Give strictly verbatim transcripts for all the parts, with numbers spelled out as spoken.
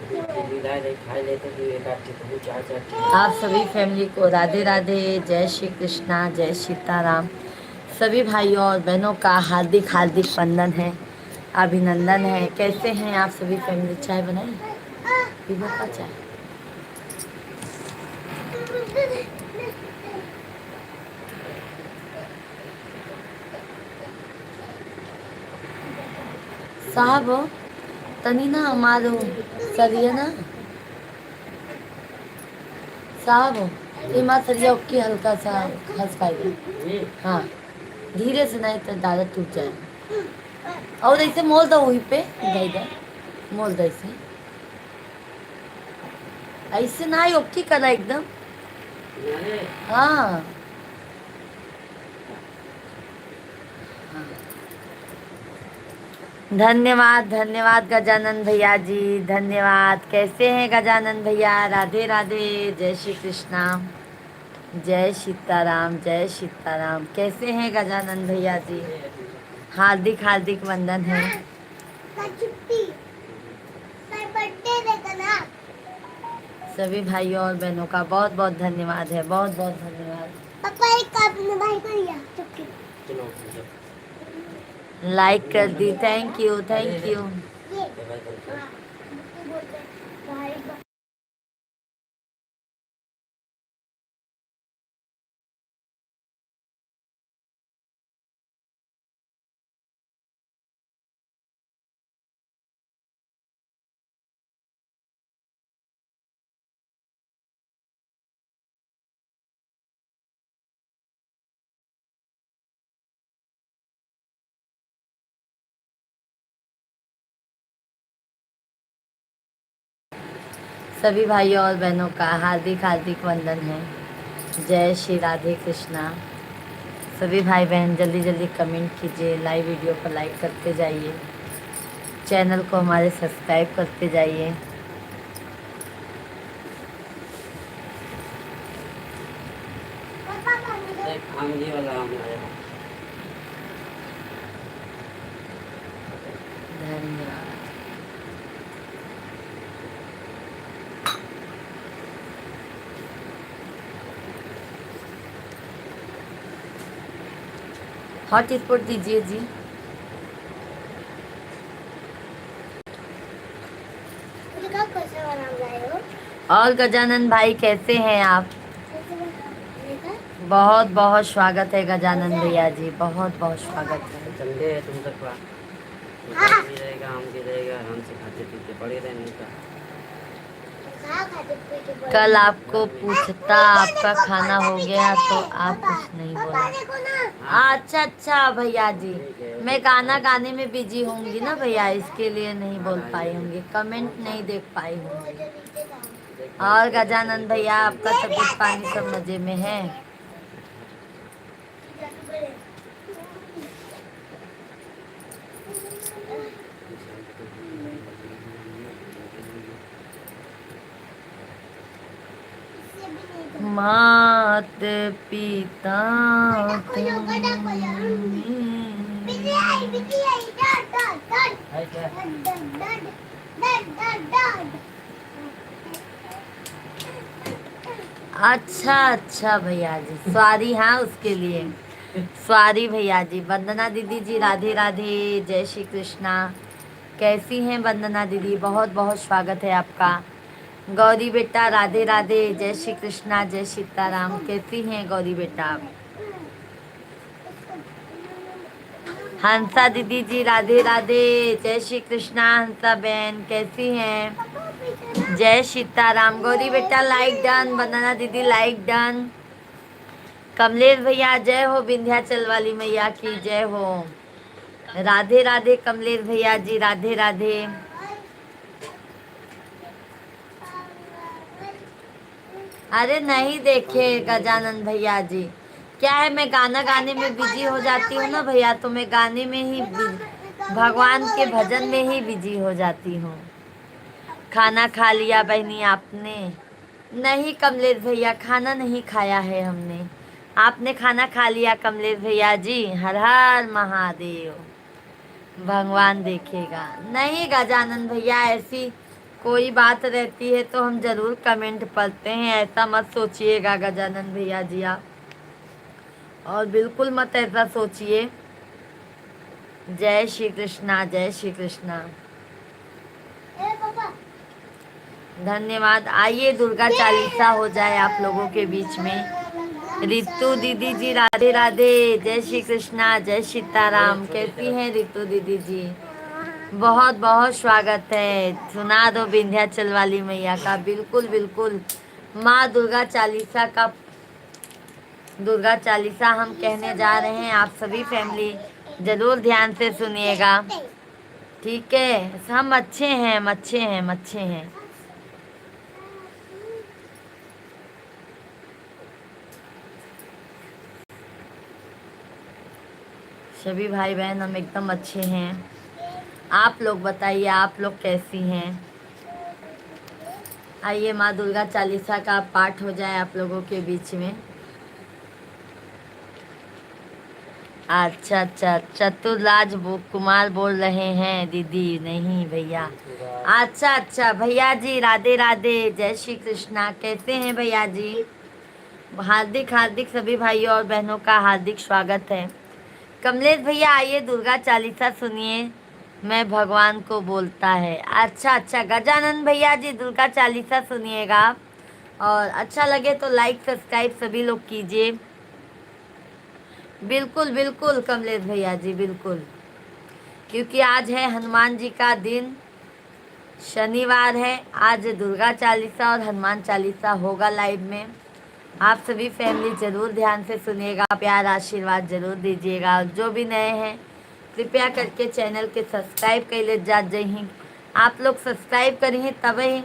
मिला रहे, खा लेते हैं एक आध टिकड़ी, चार चार टिकड़ी। आप सभी फैमिली को राधे राधे, जय श्री कृष्णा, जय सीताराम। सभी भाइयों और बहनों का हार्दिक हार्दिक वंदन है, अभिनंदन है। कैसे हैं आप सभी फैमिली? चाय बनाई? पीबो का चाय? साहब हो, तनी ना हमारो सरिया ना, साहब हो, इमा सरिया ओके हल्का सा हल्का ही। हाँ, धीरे से नहीं तो दादा टूट जाए। और ऐसे मोल दो वहीं पे, दे दे, मोल दो ऐसे। ऐसे ना ही ओके करा एकदम। हाँ। धन्यवाद, धन्यवाद गजानन भैया जी, धन्यवाद। कैसे हैं गजानन भैया? राधे राधे, जय श्री कृष्णा, जय सीताराम, जय सीताराम। कैसे हैं गजानन भैया जी? हार्दिक हार्दिक वंदन है। छुट्टी, मैं बर्थडे देखा ना। सभी भाइयों और बहनों का बहुत बहुत धन्यवाद है, बहुत बहुत धन्यवाद। पापा, एक अपने भाई को दिया, चुपके। लाइक कर दी, thank you, thank you। ये। भाई, सभी भाइयों और बहनों का हार्दिक हार्दिक वंदन है। जय श्री राधे कृष्णा। सभी भाई बहन जल्दी जल्दी कमेंट कीजिए, लाइव वीडियो को लाइक करते जाइए, चैनल को हमारे सब्सक्राइब करते जाइए। एक आमगी वाला आम लाया। धन्यवाद। हॉटस्पॉट दीजिए जी। और गजानन भाई, कैसे हैं आप? बहुत बहुत स्वागत है गजानन भैया जी, बहुत बहुत स्वागत है। संडे है, तुम सबका भी रहेगा, हम भी रहेगा, आराम से खाते पीते पड़े रहने का। कल आपको पूछता, आपका खाना हो गया तो आप कुछ नहीं बोला। अच्छा अच्छा भैया जी, मैं गाना गाने में बिजी होंगी ना भैया, इसके लिए नहीं बोल पाई होंगी, कमेंट नहीं देख पाई होंगी। और गजानन भैया, आपका तबीयत पानी सब मजे में है? मात पिता तुमने। अच्छा अच्छा भैया जी, सॉरी, हाँ, उसके लिए सॉरी भैया जी। वंदना दीदी जी, राधे राधे, जय श्री कृष्णा। कैसी हैं वंदना दीदी? बहुत बहुत स्वागत है आपका। गौरी बेटा, राधे राधे, जय श्री कृष्णा, जय सीताराम। कैसी हैं गौरी बेटा आप? हंसा दीदी जी, राधे राधे, जय श्री कृष्णा। हंसा बहन, कैसी हैं? जय सीताराम। गौरी बेटा, लाइक डन। वंदना दीदी, लाइक डन। कमलेश भैया, जय हो विंध्याचल वाली मैया की, जय हो। राधे राधे कमलेश भैया जी, राधे राधे। अरे नहीं देखे गजानन भैया जी, क्या है, मैं गाना गाने में बिजी हो जाती हूँ ना भैया, तो मैं गाने में ही बि-, भगवान के भजन में ही बिजी हो जाती हूँ। खाना खा लिया बहनी आपने? नहीं कमलेश भैया, खाना नहीं खाया है हमने। आपने खाना खा लिया कमलेश भैया जी? हर हर महादेव। भगवान देखेगा। नहीं गजानन भैया, ऐसी कोई बात रहती है तो हम जरूर comment पढ़ते हैं, ऐसा मत सोचिएगा गजानन भैया जी आप, और बिल्कुल मत ऐसा सोचिए। जय श्री कृष्णा, जय श्री कृष्णा। धन्यवाद। आइए, दुर्गा चालीसा हो जाए आप लोगों के बीच में। रितु दीदी जी, राधे राधे, जय श्री कृष्णा, जय सीताराम। कैसी हैं रितु दीदी जी? बहुत बहुत स्वागत है। सुना दो विंध्याचल वाली मैया का। बिल्कुल बिल्कुल, माँ दुर्गा चालीसा का, दुर्गा चालीसा हम कहने जा रहे हैं, आप सभी family जरूर ध्यान से सुनिएगा। ठीक है, हम अच्छे हैं, हम अच्छे हैं, हम अच्छे हैं। सभी भाई बहन हम एकदम अच्छे हैं। आप लोग बताइए, आप लोग कैसी हैं? आइए, माँ दुर्गा चालीसा का पाठ हो जाए आप लोगों के बीच में। अच्छा अच्छा, चतुरराज बो-, कुमार बोल रहे हैं दीदी। नहीं भैया। अच्छा अच्छा भैया जी, राधे राधे, जय श्री कृष्णा। कैसे हैं भैया जी? हार्दिक हार्दिक सभी भाइयों और बहनों का हार्दिक स्वागत है। कमलेश भैया, आइए, दुर्गा चालीसा सुनिए, मैं भगवान को बोलता है। अच्छा अच्छा गजानन भैया जी, दुर्गा चालीसा सुनिएगा आप, और अच्छा लगे तो like subscribe सभी लोग कीजिए। बिल्कुल बिल्कुल कमलेश भैया जी, बिल्कुल, क्योंकि आज है हनुमान जी का दिन, शनिवार है, आज दुर्गा चालीसा और हनुमान चालीसा होगा live में। आप सभी family जरूर ध्यान से सुनिएगा, प्यार आशीर्वाद जरूर दीजिएगा, और जो भी नए हैं कृपया करके channel के subscribe कर ले जात जइहीं। आप लोग subscribe करिहीं तबे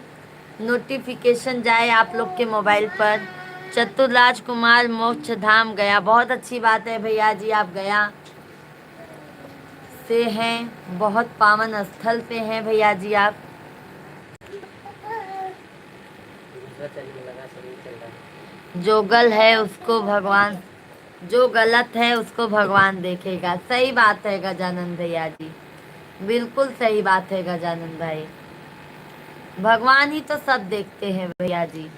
notification जाए आप लोग के mobile पर। चतुर राजकुमार मोक्ष धाम गया, बहुत अच्छी बात है भैया जी, आप गया से हैं, बहुत पावन स्थल से हैं भैया जी आप। जो गल है उसको भगवान, जो गलत है उसको भगवान देखेगा। सही बात है गजानन भैया जी, बिल्कुल सही बात है गजानन भाई, भगवान ही तो सब देखते हैं भैया जी।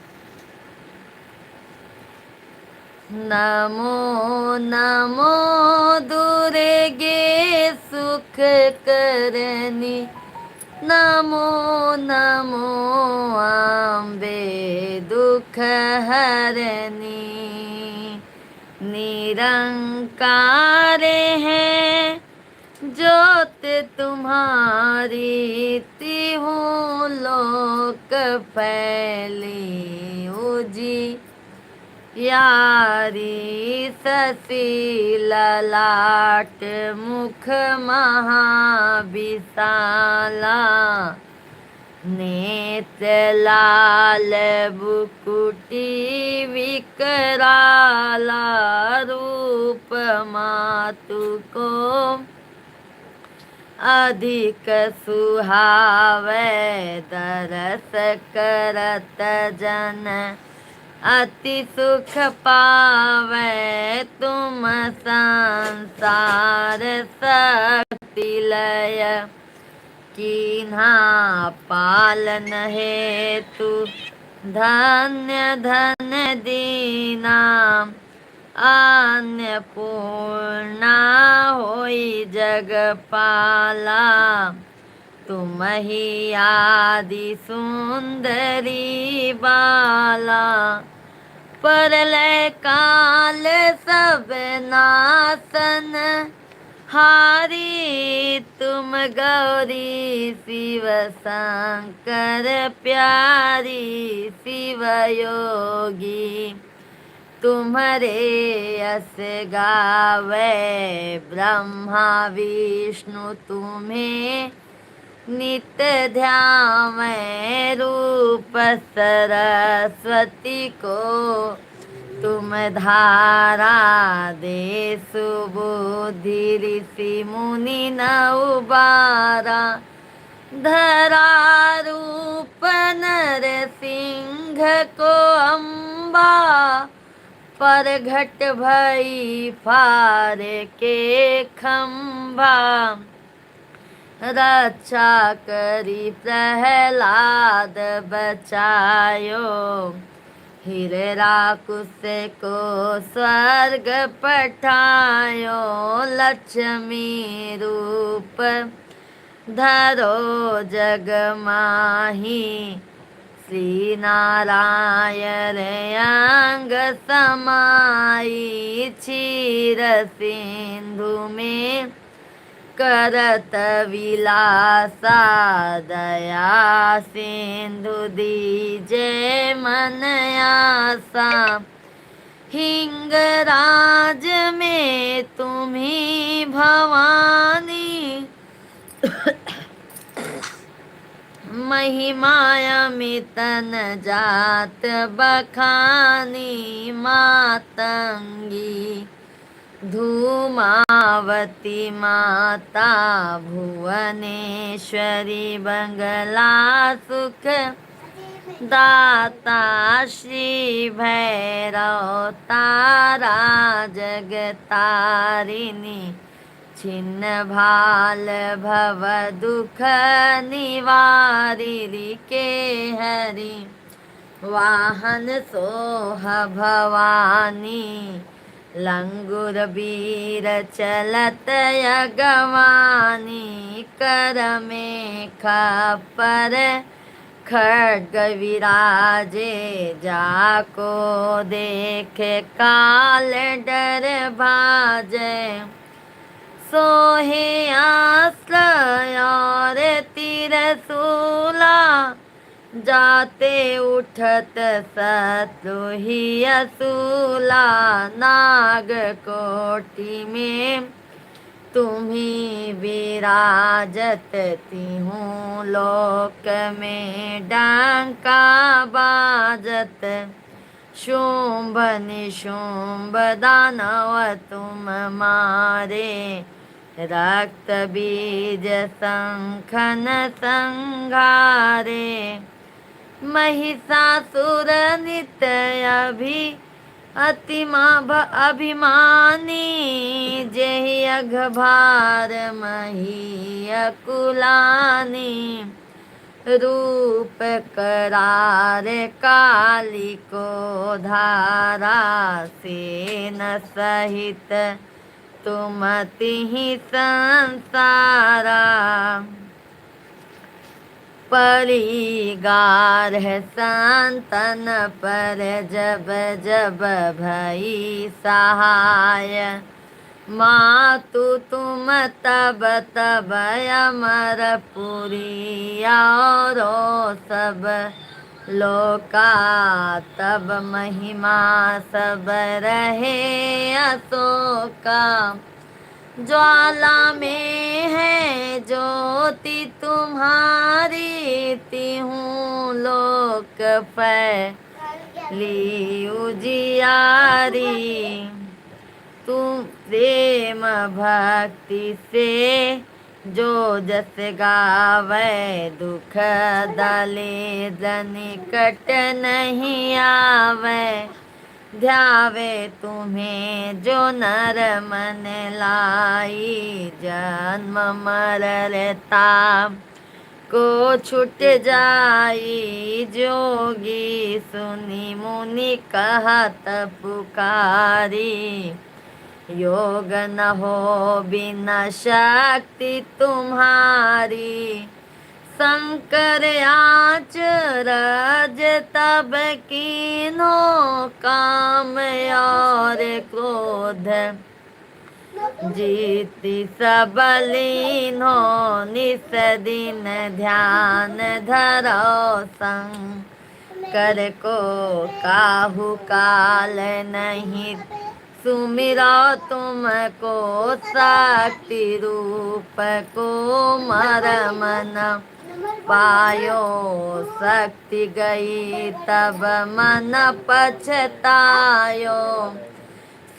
नमो नमो दुर्गे सुख करनी, नमो नमो अम्बे दुख हरनी। निरंकार है ज्योत तुम्हारी, तिहु लोक फैली उजियारी। शशि ललाट मुख महाविशाला, नेत्र लाल बुकुटी विकराला। रूप मातु को अधिक सुहावे, दरस करत जन अति सुख पावे। तुम संसार शक्ति लय कीन्हा, पालन हेतु धन्य धन दीन्हा। अन्नपूर्णा होई जगपाला, तुमही आदि सुंदरी बाला। प्रलय काल सब नासन हारी, तुम गौरी शिव शंकर प्यारी। शिव योगी तुम्हरे यश गावे, ब्रह्मा विष्णु तुम्हें नित ध्यावे। रूप सरस्वती को तुम धारा, दे सुबुद्धि ऋषि मुनि न उबारा। धरा रूप नरसिंह को अम्बा, प्रगट भई फार के खम्बा। रक्षा करी प्रहलाद बचायो। हिरराकुस को स्वर्ग पठायो, लक्ष्मी रूप धरो जग माही। श्री नारायण अंग समाई, क्षीर सिंधु में करत विलासा। दया सिंधु दीजे मन आसा, हिंगराज में तुम्ही भवानी। महिमा अमित न जात बखानी, मातंगी धूमावती माता, भुवनेश्वरी बंगला सुख दाता। श्री भैरव तारा जगतारिणी, छिन्न भाल भव दुख निवारिणी। के हरि वाहन सोह भवानी, लंगुर बीर चलत अगवानी। कर में खप्पर खड्ग विराजे, जाको देख काल डर भाजे। सोहे आश्रय और तिरसूला, जाते उठत शत्रु ही असूला। नाग कोटि में तुम्ही विराजत, तिहूँ लोक में डंका बाजत। शुंभ निशुंभ दानव तुम मारे, रक्त बीज शंखन संघारे। महिषासुर नित अभि अतिमा भ-, अभिमानी, जेहि अघ भार मही अकुलानी। रूप करार कालिको धारा, सेन सहित तुम तिहि संसारा। परी गारह संतन पर जब जब भई सहाय। मातु तुम तब तब अमरपुरी औरो सब लोका। तब महिमा सब रहे अशोका। ज्वाला में है ज्योति तुम्हारी, तिहूँ लोक फैली उजियारी। तुम प्रेम भक्ति से जो जस गावै, दुख दलेद निकट नहीं आवै। ध्यावे तुम्हें जो नर मन लाई, जन्म मरण ताप को छुट जाई। जोगी सुनि मुनि कहत पुकारी, योग न हो बिन शक्ति तुम्हारी। शंकर अचरज तब कीन्हो, काम और क्रोध जीति सब लीन्हो। निस दिन ध्यान धरो शंकर को, काहू काल नहीं सुमिरो तुमको। शक्ति रूप को मरम न पायो, शक्ति गई तब मन पछतायो।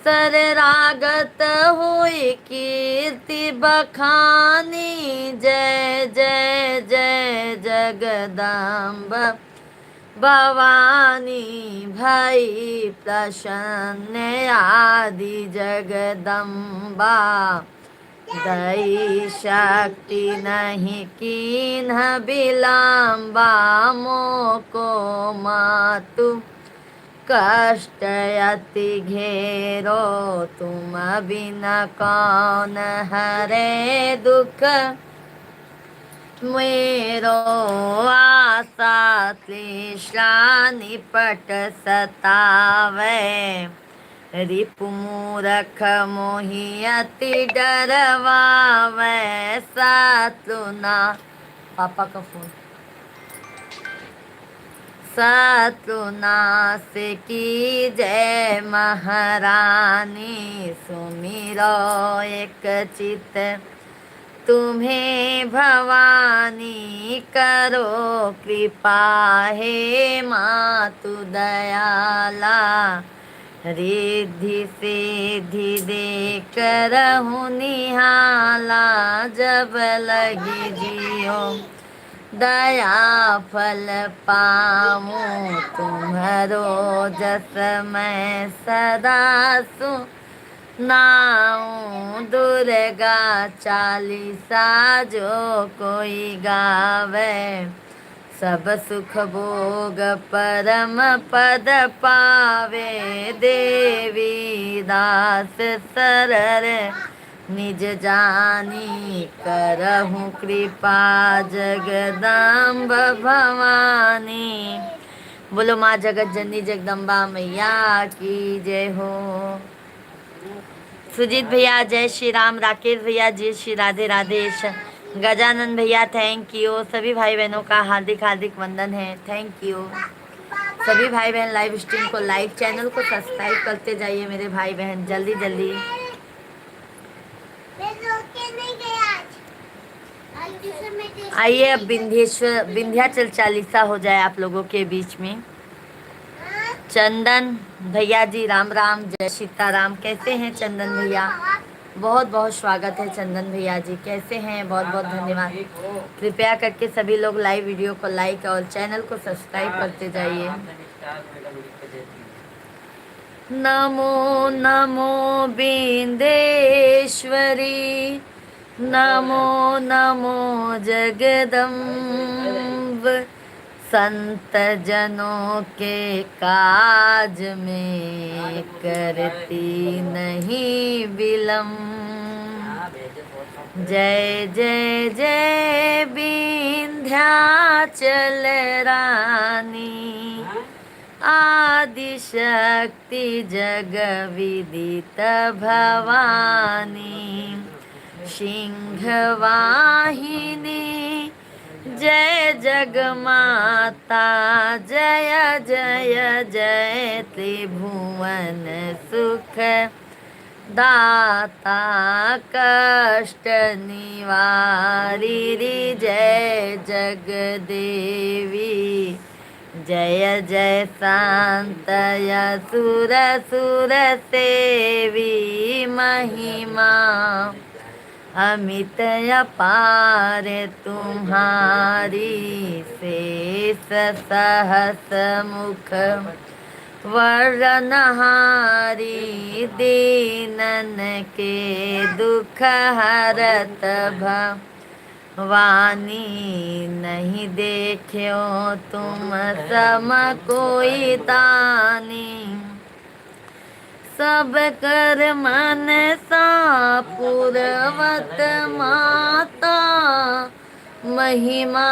शरणागत हुई कीर्ति बखानी, जय जय जय जगदम्ब भवानी। भई प्रसन्न आदि जगदम्बा, दई शक्ति नहीं कीन्ह बिलम्बा मोको मातु। कष्ट अति घेरो तुम बिन कौन हरे दुख मेरो। आशा तृष्णा निपट सतावे। रिपु मूरख मोहि अति डरवावे। शत्रु ना, पापा का फोन। शत्रु नाश कीजै महारानी। सुमिरो एक चित तुम्हें भवानी। करो कृपा हे मातु दयाला। रिद्धि सिद्धि दे करहु निहाला। जब लगी जियो दया फल पाऊं। तुम्हरो जस मैं सदा सुनाऊं। दुर्गा चालीसा जो कोई गावे। सब सुख भोग परम पद पावे। देवी दास सरर निज जानी। करहु कृपा जगदम्ब भवानी। बोलो माँ जगत जननी जगदम्बा मैया की जय हो। सुजीत भैया जय श्री राम, राकेश भैया जय श्री राधे राधे, श-, गजानन भैया thank you, सभी भाई बहनों का हार्दिक हार्दिक वंदन है, thank you। सभी भाई बहन live stream को like, channel को subscribe करते जाइए मेरे भाई बहन, जल्दी जल्दी। आइए, अब विंध्येश्वर, विंध्याचल चालीसा हो जाए आप लोगों के बीच में। चंदन भैया जी, राम राम, जय सीताराम। कैसे हैं चंदन भैया? बहुत बहुत स्वागत है चंदन भैया जी, कैसे हैं? बहुत बहुत धन्यवाद। कृपया करके सभी लोग live video को like और channel को subscribe करते जाइए। नमो नमो विंदेश्वरी, नमो नमो जगदम्ब। संत जनों के काज में करती नहीं विलम्ब। जय जय जय विंध्याचल रानी, आदि शक्ति जग विदित भवानी, सिंह वाहिनी जय जग माता, जय जय जय त्रिभुवन सुख दाता। कष्ट निवारी जय जग देवी, जय जय शांत असुर सुर सेवी। महिमा अमित अपार तुम्हारी, शेष सहस मुख वरनहारी। दीनन के दुख हरत भवानी, नहीं देख्यो तुम सम कोई दानी। सब कर मनसा पुरवत माता, महिमा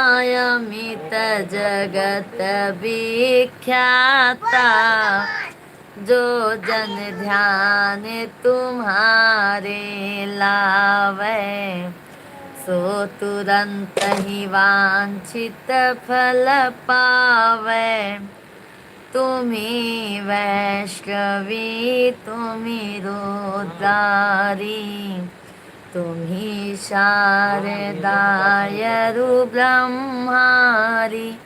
अमित जगत विख्याता। जो जन ध्यान तुम्हारे लावे, सो तुरंत ही वांछित फल पावे। तुम्ही वैष्णवी, तुम्ही रुद्रारी, तुम्ही शारदायरु ब्रह्मारी।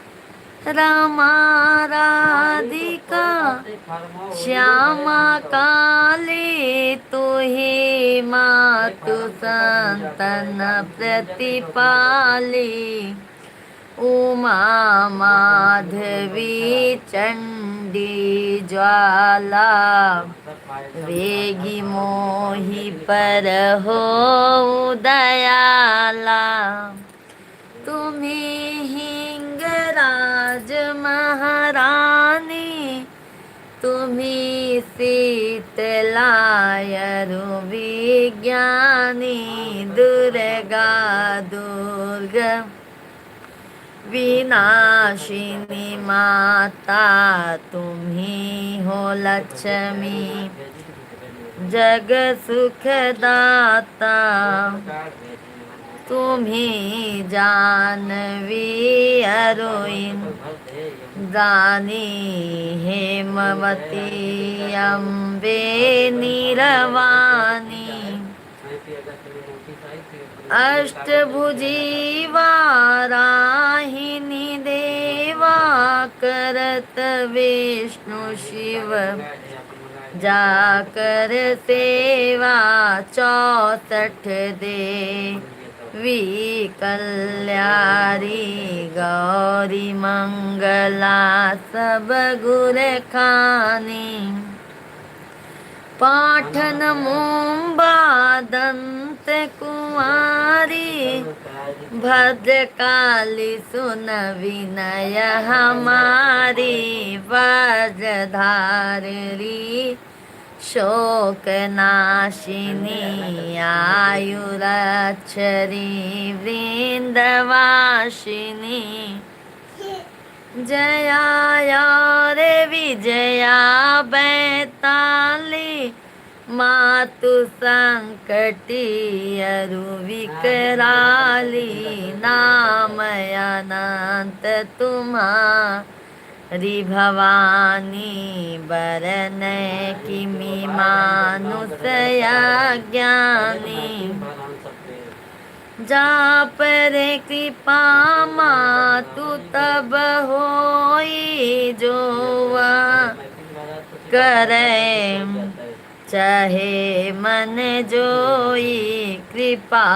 रमा राधिका श्यामा काली, तुही मातु संतन प्रतिपाली। उमा माधवी चंडी ज्वाला, वेगी मोहि पर होउ दयाला। तुम्ही हिंगराज महारानी, तुम्ही शीतला अरु विज्ञानी। दुर्गा दुर्ग विनाशिनी माता, तुम्ही हो लक्ष्मी जग सुखदाता। तुम्ही जाह्नवी अरु इंद्राणी, हेमवती अम्बे निरवाणी। अष्टभुजी वाराहिनी देवा, करत विष्णु शिव जाकर सेवा। चौसठ देवी कल्याणी, गौरी मंगला सब गुण खानी। पाटन मुंबा दंत कुंवारी, भद्रकाली सुन विनय हमारी। वज्रधारी शोक नाशिनी, आयु रक्षरी वृंदवासिनी। जया और विजया बैताली, मातु संकटी अरु विकराली। नाम अनंत तुम्हारी भवानी, बरन किमि मानुष अज्ञानी। जा पर कृपा मातु तब होई, जो वह करे चाहे मन जोई। कृपा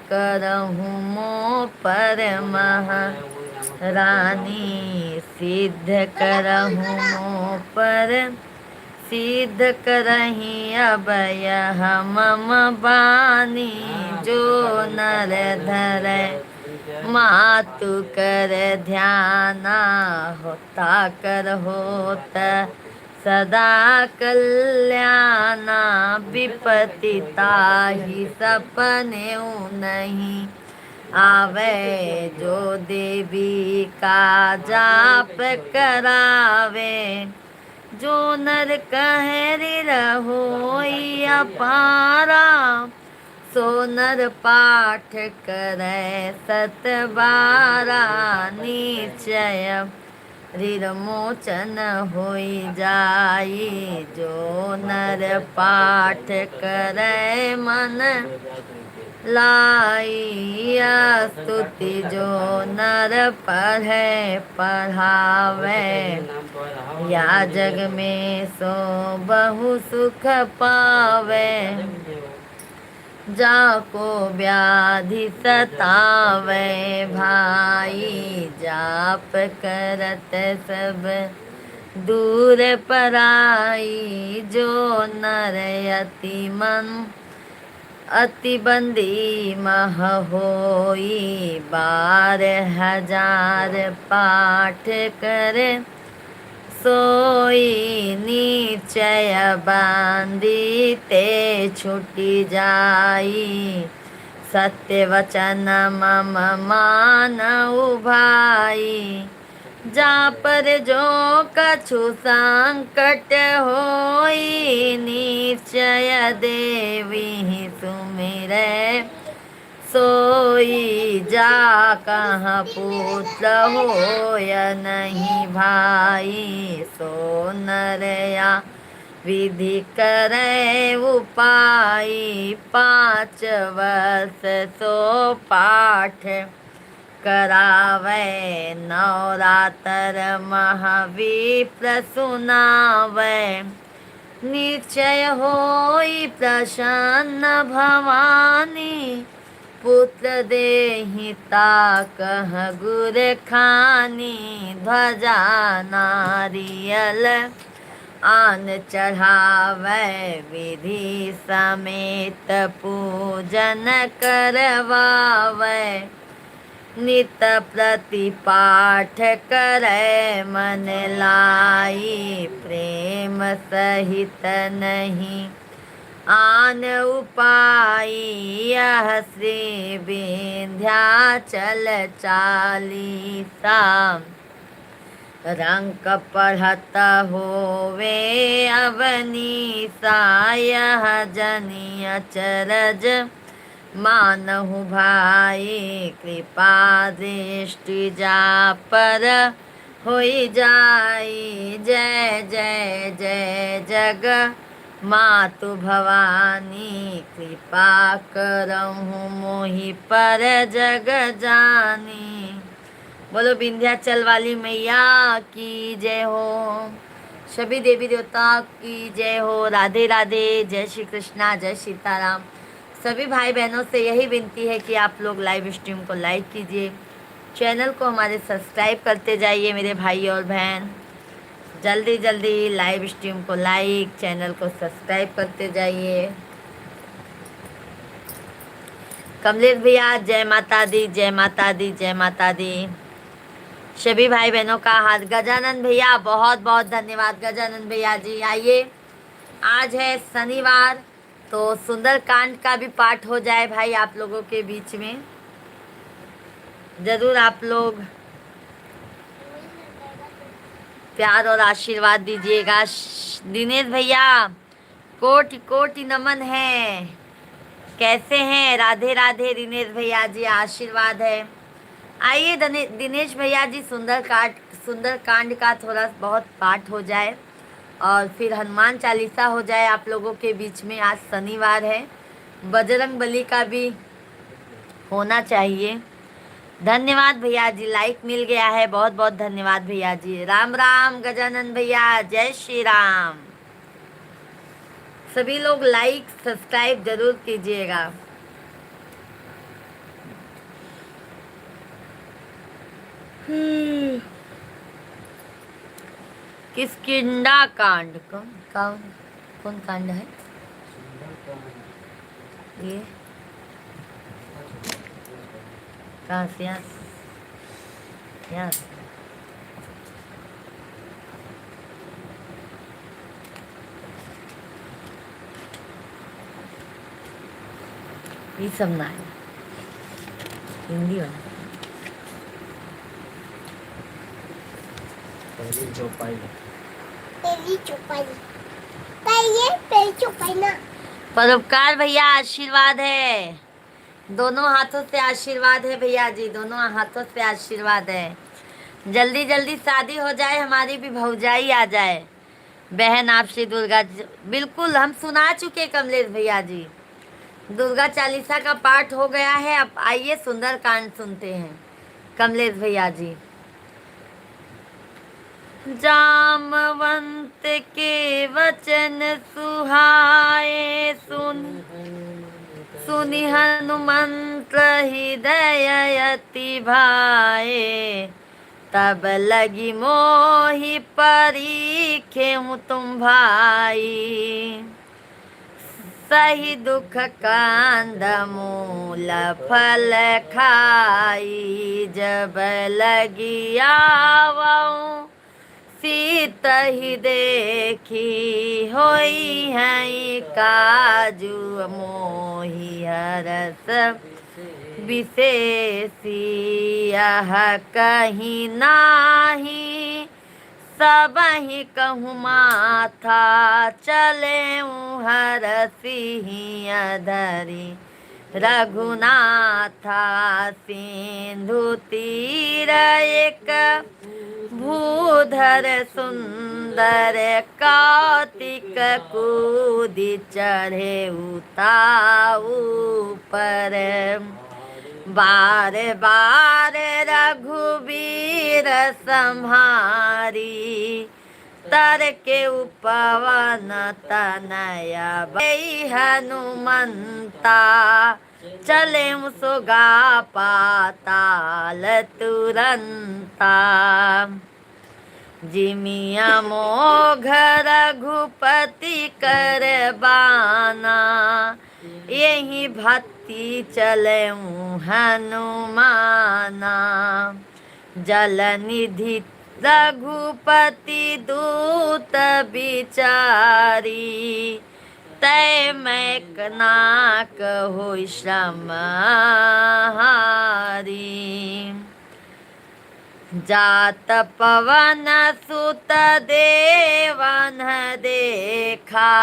करहु मो पर महारानी, सिद्ध करहु मो पर सिद्ध करहिं अब यह मम बानी। जो नर धरइ मातु कर ध्याना, होता कर होत सदा कल्याना। विपति ताहि सपनेउ नहीं आवै, जो देवी का जाप करावे। जो नर कहरि रहोई अपारा, सो नर पाठ करइ सत बारा। निश्चय ऋण मोचन होइ जाई, जो नर पाठ करइ मन लाई। स्तुति जो नर पढ़इ पढ़ावइ, या जग में सो बहु सुख पावइ। जाको व्याधि सतावइ भाई, जाप करत सब दूर पराई। जो नर अति मन अति बंदी मह होई, बारह हजार पाठ करे सोई। निश्चय बांधी ते छुटि जाई, सत्य वचन मम मानउ भाई। जा पर जो कछु संकट होई, निश्चय देवहि सुमिरइ सोई। जा कहा पुत्र होय नहीं भाई, सो नर या विधि करइ उपाई। पाँच वर्ष सो पाठ करावइ, नवरातर महाविप्र सुनावइ। निश्चय होई प्रसन्न भवानी, पुत्र देहि ताकह गुर खानी। ध्वजा नारियल आन चढ़ावै, विधि समेत पूजन करवावै। नित प्रति पाठ करै मन लाई, प्रेम सहित नहीं आन उपाई। यह श्री विंध्याचल चालीसा, रंक पढ़त होवे अवनीसा। यह जनि अचरज मानहु भाई, कृपा दृष्टि जा पर होई जाई। जय जय जय जग मातु भवानी, कृपा करहु मोहि पर जग जानी। बोलो विंध्याचल वाली मैया की जय हो। सभी देवी देवता की जय हो। राधे राधे, जय श्री कृष्णा, जय सीताराम। सभी भाई बहनों से यही विनती है कि आप लोग लाइव स्ट्रीम को लाइक कीजिए, चैनल को हमारे सब्सक्राइब करते जाइए मेरे भाई और बहन। जल्दी जल्दी लाइव स्ट्रीम को लाइक, चैनल को सब्सक्राइब करते जाइए। कमलेश भैया, जय माता दी, जय माता दी, जय माता दी। सभी भाई बहनों का हाथ, गजानन भैया, बहुत बहुत धन्यवाद गजानन भैया जी। आइए, आज है शनिवार, तो सुंदरकांड का भी पाठ हो जाए भाई आप लोगों के बीच में। जरूर आप लोग प्यार और आशीर्वाद दीजिएगा। श-, दिनेश भैया, कोटि कोटि नमन है। कैसे हैं? राधे राधे दिनेश भैया जी, आशीर्वाद है। आइए दने-, दिनेश भैया जी, सुंदरकांड, सुंदरकांड का थोड़ा बहुत पाठ हो जाए और फिर हनुमान चालीसा हो जाए आप लोगों के बीच में। आज शनिवार है, बजरंग बली का भी होना चाहिए। धन्यवाद भैया जी, लाइक मिल गया है, बहुत बहुत धन्यवाद भैया जी। राम राम गजानन भैया, जय श्री राम। सभी लोग लाइक सब्सक्राइब जरूर कीजिएगा। हम्म। किष्किंधा कांड कौन, कौन, कौन कांड है ये? कहाँ से? यहाँ से? यहाँ से? ये सब ना है, हिंदी वाला। पहली चौपाई। पहली चौपाई। पहले, पहली चौपाई ना। परोपकार भैया, आशीर्वाद है। दोनों हाथों से आशीर्वाद है भैया जी, दोनों हाथों से आशीर्वाद है। जल्दी जल्दी शादी हो जाए, हमारी भी भौजाई आ जाए। बहन आपसी दुर्गा च-, बिल्कुल, हम सुना चुके कमलेश भैया जी। दुर्गा चालीसा का पाठ हो गया है, अब आइए सुंदरकांड सुनते हैं कमलेश भैया जी। जामवंत के वचन सुहाए, सुन, सुनि हनुमंत हृदय अति भाए। तब लगी मोहि परीखेउ तुम भाई, सही दुख कंदमूल फल खाई। जब लगी आवउ सीतहि देखी, होइहैं काजु मोहि हरष विशेषी। अहकहीं नाहीं सबहिं कहूँ माथा, चलेउ हरषि हिया धरी रघुनाथा। सिंधु तीर एक भूधर सुंदर, कौतिक कूदि चढ़े उता ऊपर। बार बार रघुबीर सम्हारी, तरके उपवन तनय बई हनुमंता। चलेउ सोगा पाताल तुरंता। जिमि अमोघ रघुपति कर बाना, एहि भक्ति चलउ हनुमाना। जलनिधि रघुपति दूत बिचारी, तइ मैकनाक होइ श्रम हारी। जात पवन सुत देवन देखा,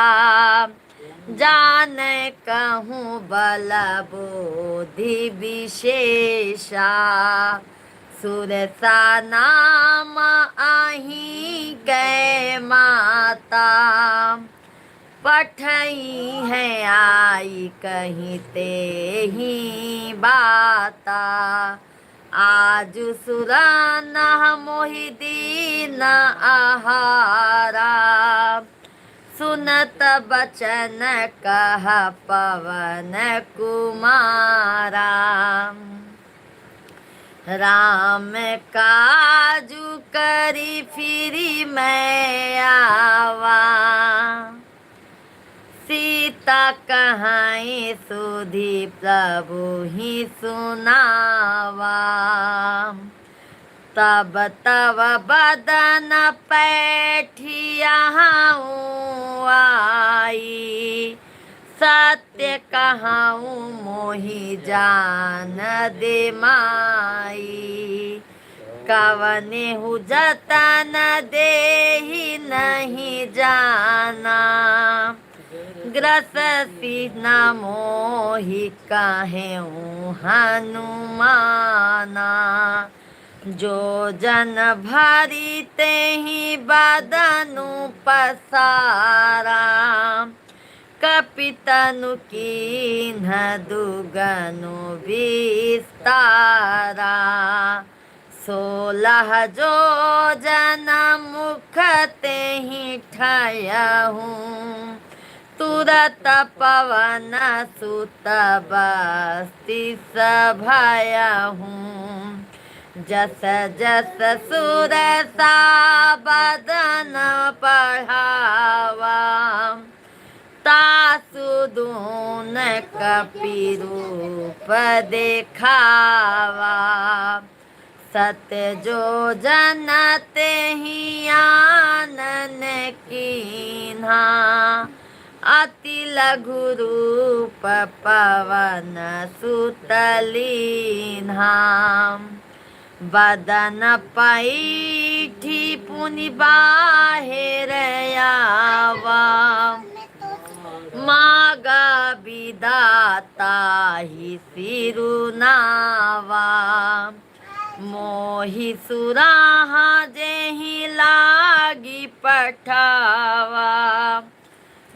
जानइ कहूँ बल बोधि बिसेसा। सुरसा नाम अहिंके माता, पठइहैं आइ कहि तेहि बाता। आजु सुरनह मोहि दीन आहारा, सुनत बचन कह पवन कुमारा। राम काजु करि फिरि मैं आवा, सीता कहइ सुधि प्रभु ही सुनावा। तब तब बदन पैठि अहउँ आई, सत्य कहउँ मोहि जान दे माई। कवनेहु जतन देहि नहीं जाना, ग्रससि न मोहि कहेउ हनुमाना। जो जन भरि तेहि बदनु पसारा, कपि तनु कीन्ह दुगनु बिस्तारा। सोलह जोजन मुख तेहि ठयहु, तुरत पवन सुत बस्तिस भयहु। जस जस सुरसा बदन पढ़ावा, तासु दून कपि रूप देखावा। सत जोजन तेहि आनन कीन्हा, अति लघु रूप पवन सुत लीन्हा। बदन पैठी पुनि बाहेर आवा, मागा बिदा ताहि सिरुनावा। मोहि सुराहा जेहि लागि पठावा,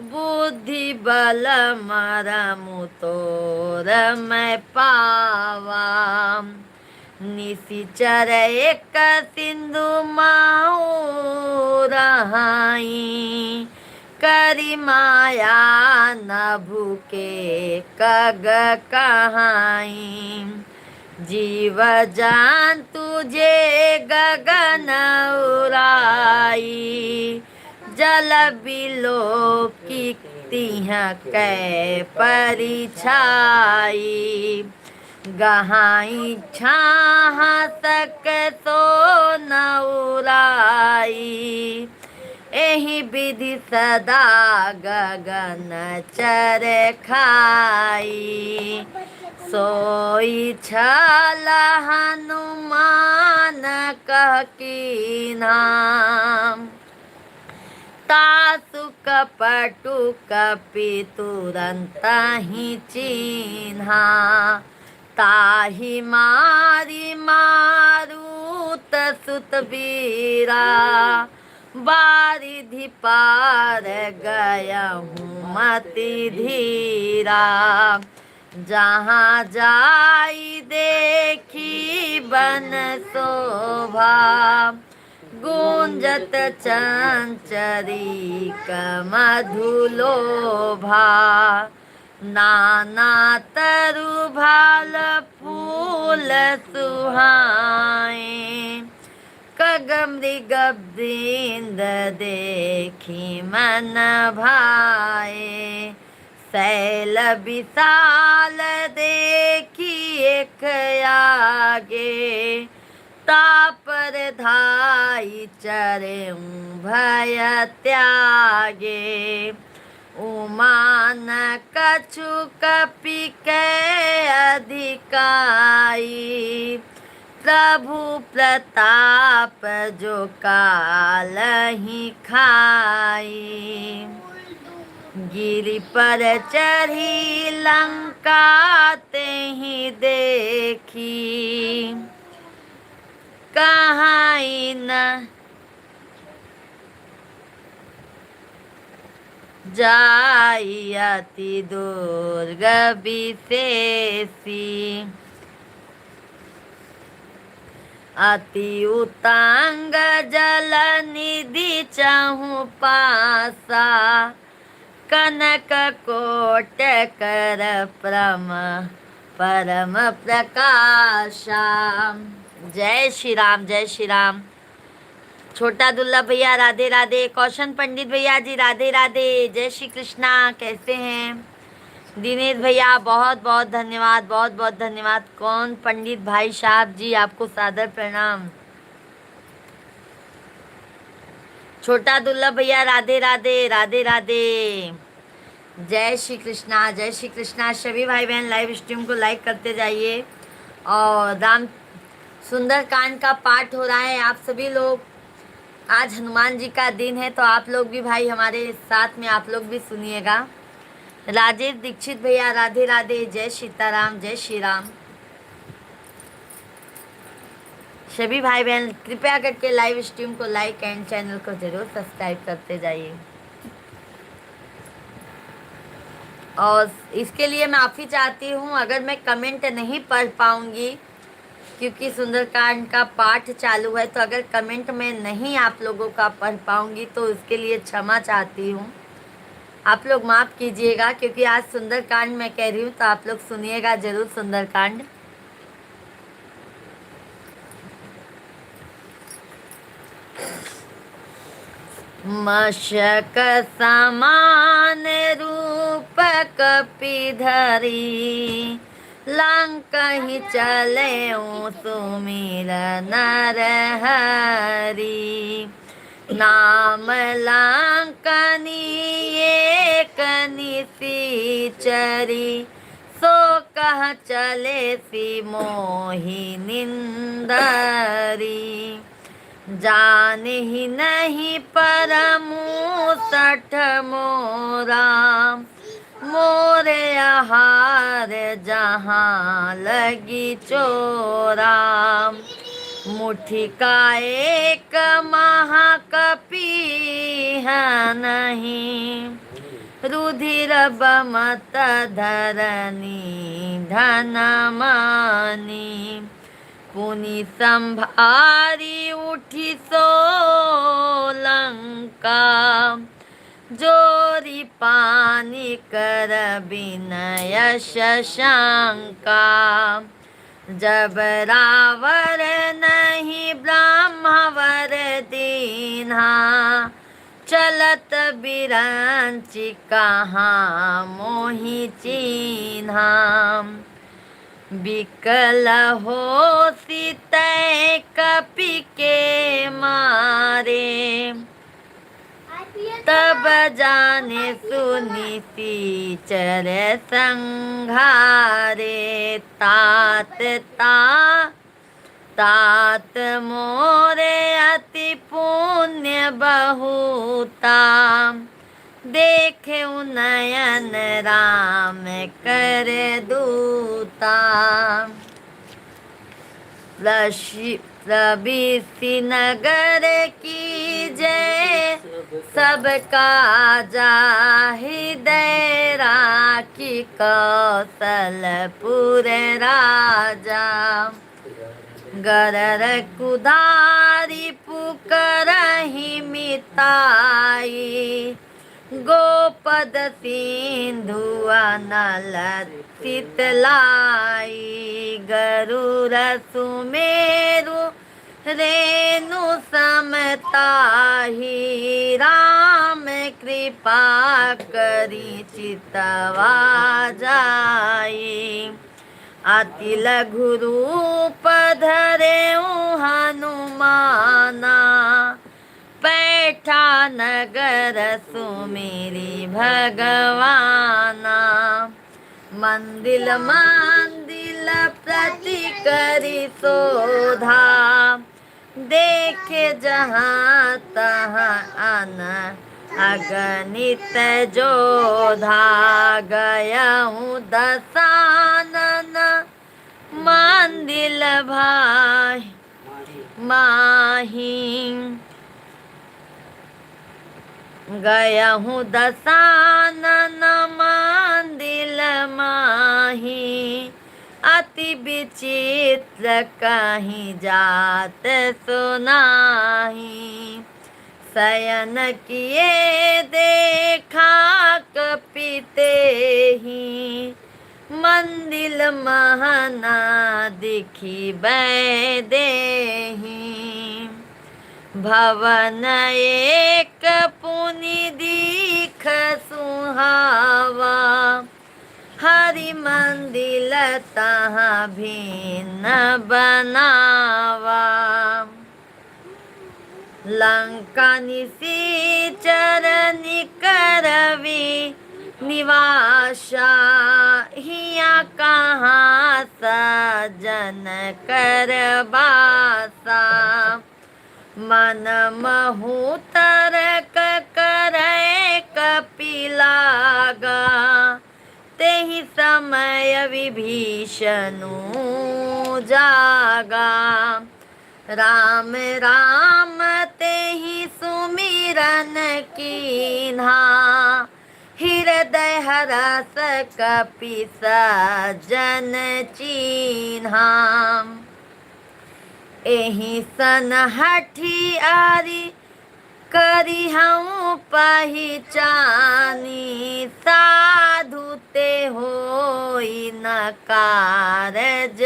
बुद्धि बल मरमु तोर मैं पावा। निसिचर एक सिंधु महु रहाई, करि माया नभु के कग कहाई। जीव जंतु जे गगन उड़ाई, जल बिलोकि तिहकै परिछाई। गहाई छाह सक सो न उड़ाई, एहि बिधि सदा गगन चर खाई। सोई छल हनुमान कह कीन्हा, तासु कपटु कपि तुरंत ही चीन्हा। ताहि मारि मारुत सुत बीरा, बारिधि पार गयहु मति धीरा। जहाँ जाइ देखि बन शोभा, गूंजत चंचरीक मधु लोभा। नाना तरु भाल फूल सुहाए, खग मृग वृंद देखि मन भाए, शैल विशाल देखि एक आगे, तापर धाइ चरेउ भय त्यागे। उमान कछु कपि के अधिकाई, प्रभु प्रताप जो कालहि खाई। गिरि पर चढ़ि लंका तेहि देखि, कहाई न जाई अति दुर्ग विशेषी। अति उतंग जल निधि चहुँपासा, कनक कोट कर प्रम-, परम प्रकाशा। जय श्री राम, जय श्री राम। छोटा दुर्लभ भैया राधे राधे, कौशन पंडित भैया जी राधे राधे, जय श्री कृष्णा, कैसे हैं? दिनेश भैया बहुत बहुत धन्यवाद, बहुत बहुत धन्यवाद। कौन पंडित भाई साहब जी, आपको सादर प्रणाम। छोटा दुर्लभ भैया राधे राधे, राधे राधे। जय श्री कृष्णा, जय श्री कृष्णा। सभी भाई बहन live stream को like करते जाइए। और राम सुंदरकांड का पाठ हो रहा है, आप सभी लोग, आज हनुमान जी का दिन है, तो आप लोग भी भाई हमारे साथ में आप लोग भी सुनिएगा। राजेश दीक्षित भैया राधे राधे, जय सीताराम, जय श्री राम। सभी भाई बहन कृपया करके live stream को like and channel को जरूर subscribe करते जाइए। और इसके लिए माफ़ी चाहती हूँ अगर मैं comment नहीं पढ़ पाऊँगी, क्योंकि सुंदरकांड का पाठ चालू है, तो अगर comment में नहीं आप लोगों का पढ़ पाऊँगी तो उसके लिए क्षमा चाहती हूँ। आप लोग माफ़ कीजिएगा, क्योंकि आज सुंदरकांड मैं कह रही हूँ, तो आप लोग सुनिएगा जरूर सुंदरकांड। मशक समान रूप कपि धरी, लंकहि चलेउ सुमिर नर हरी। नाम लंकनि एक निसिचरी, सो कह चलेसि मोहि निंदरी। जानहि नहीं परमु सठ मोरा, मोर आहार जहाँ लगी चोरा। मुठिका एक महाकपि है नहीं, रुधिर बमत धरनी धन मानी। पुनि संभारी उठि सो लंका, जोरि पानि कर बिनय शशंका। जब रावर नहीं ब्रह्म वर दीन्हा, चलत बिरंचि कहाँ मोहि चीन्हा। बिकल होसि तैं कपि के मारे, तब जाने सुनि सीचर संघारे। तात ता तात मोरे अति पुण्य बहुता, देखेउ नयन राम कर दूता। प्रसि-, प्रवृषि नगर की जय, सब काजा हृदय राखी कौशलपुर राजा। गरर कुदारि पुकरहिं मिताई, गोपद सिंधु अनल सित लाई। गरुर सुमेरु रेणु सम ताहि राम कृपा करि चितवा जाई। अति लघु रूप धरेउ हनुमाना, पैठा नगर सुमिरि भगवाना। मंदिल मंदिल प्रति करि सोधा, देखे जहाँ तहाँ अन अगणित जोधा। गयहु दसानन मंदिल भाई माही। गयहु दसानन मंदिल माही, अति विचित्र कहीं जात सुनाही। शयन किए देखा कपितेहि, मंदिल महना दिखि बैदेहि। भवन एक पुनि दीख सुहावा, हरि मंदिल तहाँ भिन्न बनावा। लंका निशिचर निकरवि निवासा, हियाँ कहाँ सज्जन कर बासा। मन महु तरक करै कपि लागा, तेहि समय विभीषनु जागा। राम राम तेहि सुमिरन कीन्हा, हृदय हरष कपि सज्जन चीन्हा। एहि सन हठियारी करिहउँ पहिचानी, साधु ते होई न कारज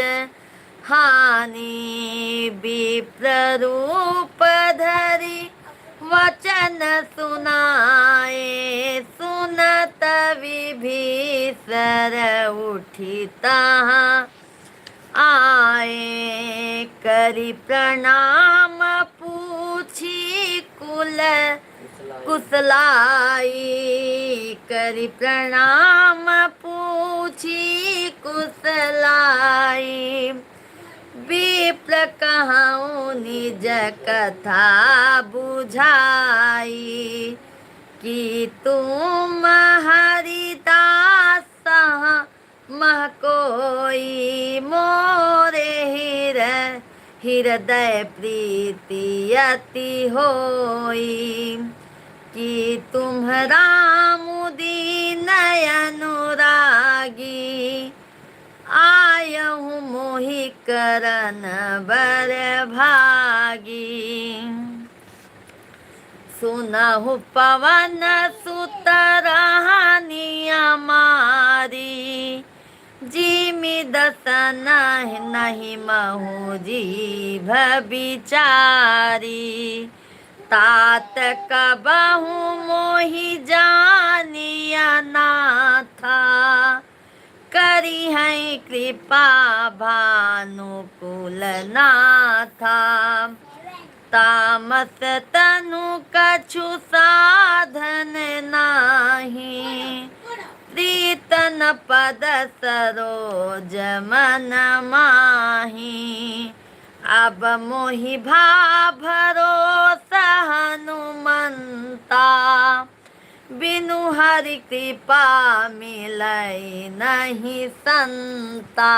हानि। विप्र रूप धरि वचन सुनाए, सुनत विभीषर उठि तहाँ आए। करि प्रणाम पूछि कुल कुसलाई, करि प्रणाम पूछि कुसलाई। विप्र कहउँ निज कथा बुझाई, कि तुम हरिदास सह मह कोई मोरे हिर-, हृदय प्रीति अति होई। कि तुम राम दीन अनुरागी, आयहु मोहि करन बर भागी। सुनहु पवन सुत रहनि अमारी, जिमि दसन नहिं महु जीभ बिचारी। तात कबहु मोहि जानि अनाथा, करिहैं कृपा भानुकुल नाथा। तामस तनु कछु साधन नाहीं, प्रीतम पद सरोज मन माहीं। अब मोहि भा भरोसा हनुमंता, बिनु हरि कृपा मिलै नहीं संता।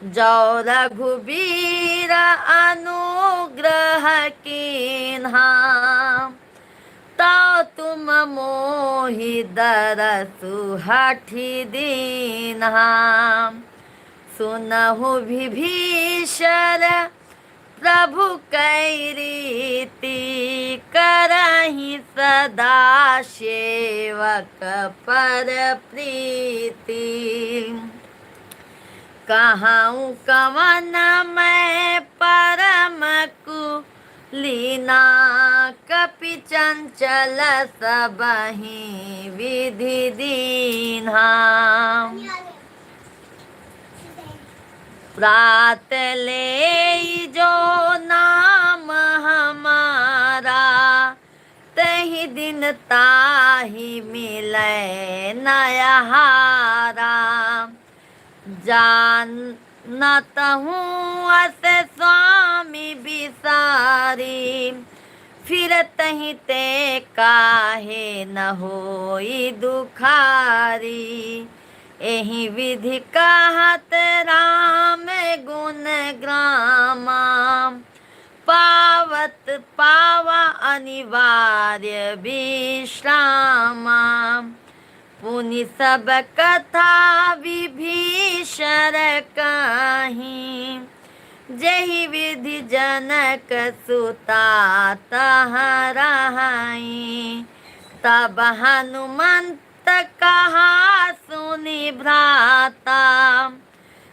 जौ रघुबीर अनुग्रह कीन्हा, तौ तुम मोहि दरसु हठि दीन्हा। सुनहु विभीषर प्रभु कै रीति, करहिं सदा सेवक पर प्रीति। कहउँ कवन मैं परम कुलीना, कपि चंचल सबहि विधि दीन्हा। प्रात लेई जो नाम हमारा, तहि दिन ताहि मिलै न आहारा। जानत हूँ अस स्वामी बिसारी, फिरत ही ते काहे न होई दुखारी। एहि विधि कहत राम गुण ग्रामा, पावत पावा अनिवार्य विश्रामा। पुनि सब कथा विभीषण कही, जेहि विधि जनक सुता तह रही। तब हनुमंत कहा सुनि भ्राता,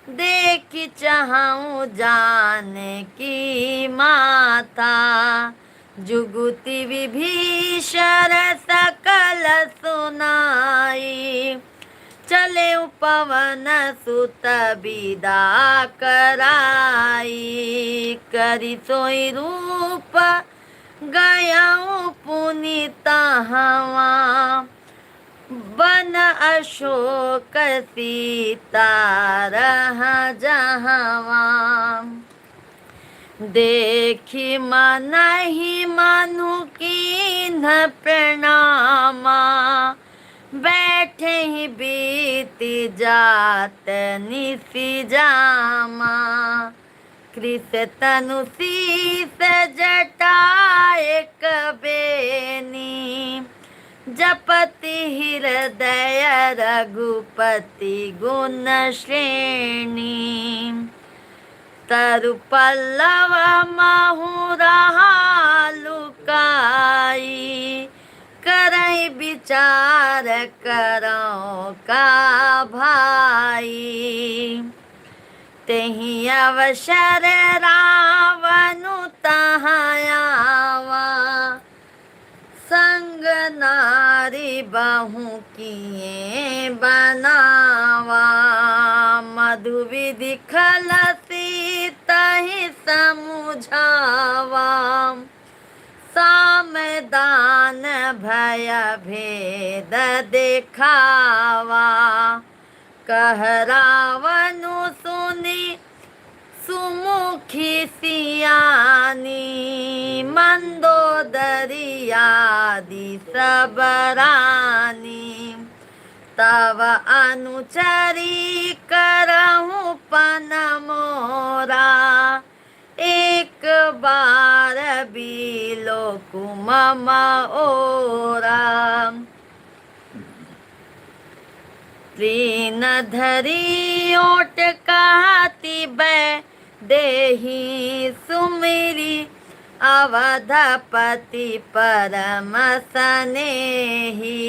देखि चहउँ जानकी माता। जुगुति विभीषण सकल सुनाई, चलेउ पवन सुत बिदा कराई। करि सोइ रूप गयउ पुनि तहवाँ, बन अशोक सीता रह जहवाँ। देखि मनहि मनु कीन्ह प्रणामा, बैठे ही बीति जात निसि जामा। कृस तनु सीस जटा एक बेनी, जपति हृदय रघुपति गुण श्रेणी। तरु पल्लव महु रहा लुकाई, करइ बिचार करउँ का भाई। तेहि अवसर रावनु तहाँ आवा, संग नारी बहु किए बनावा। मधु विधि खलसी तहि समुझावा, साम दान भय भेद देखावा। कह रावनु सुनि सुमुखी सियानी, मंदोदरी आदि सब रानी। तव अनुचरी करहु पन मोरा, एक बार बिलोकु मम ओरा। तृण धरी ओट कहति बैदेही, सुमिरि अवधपति परम सनेही।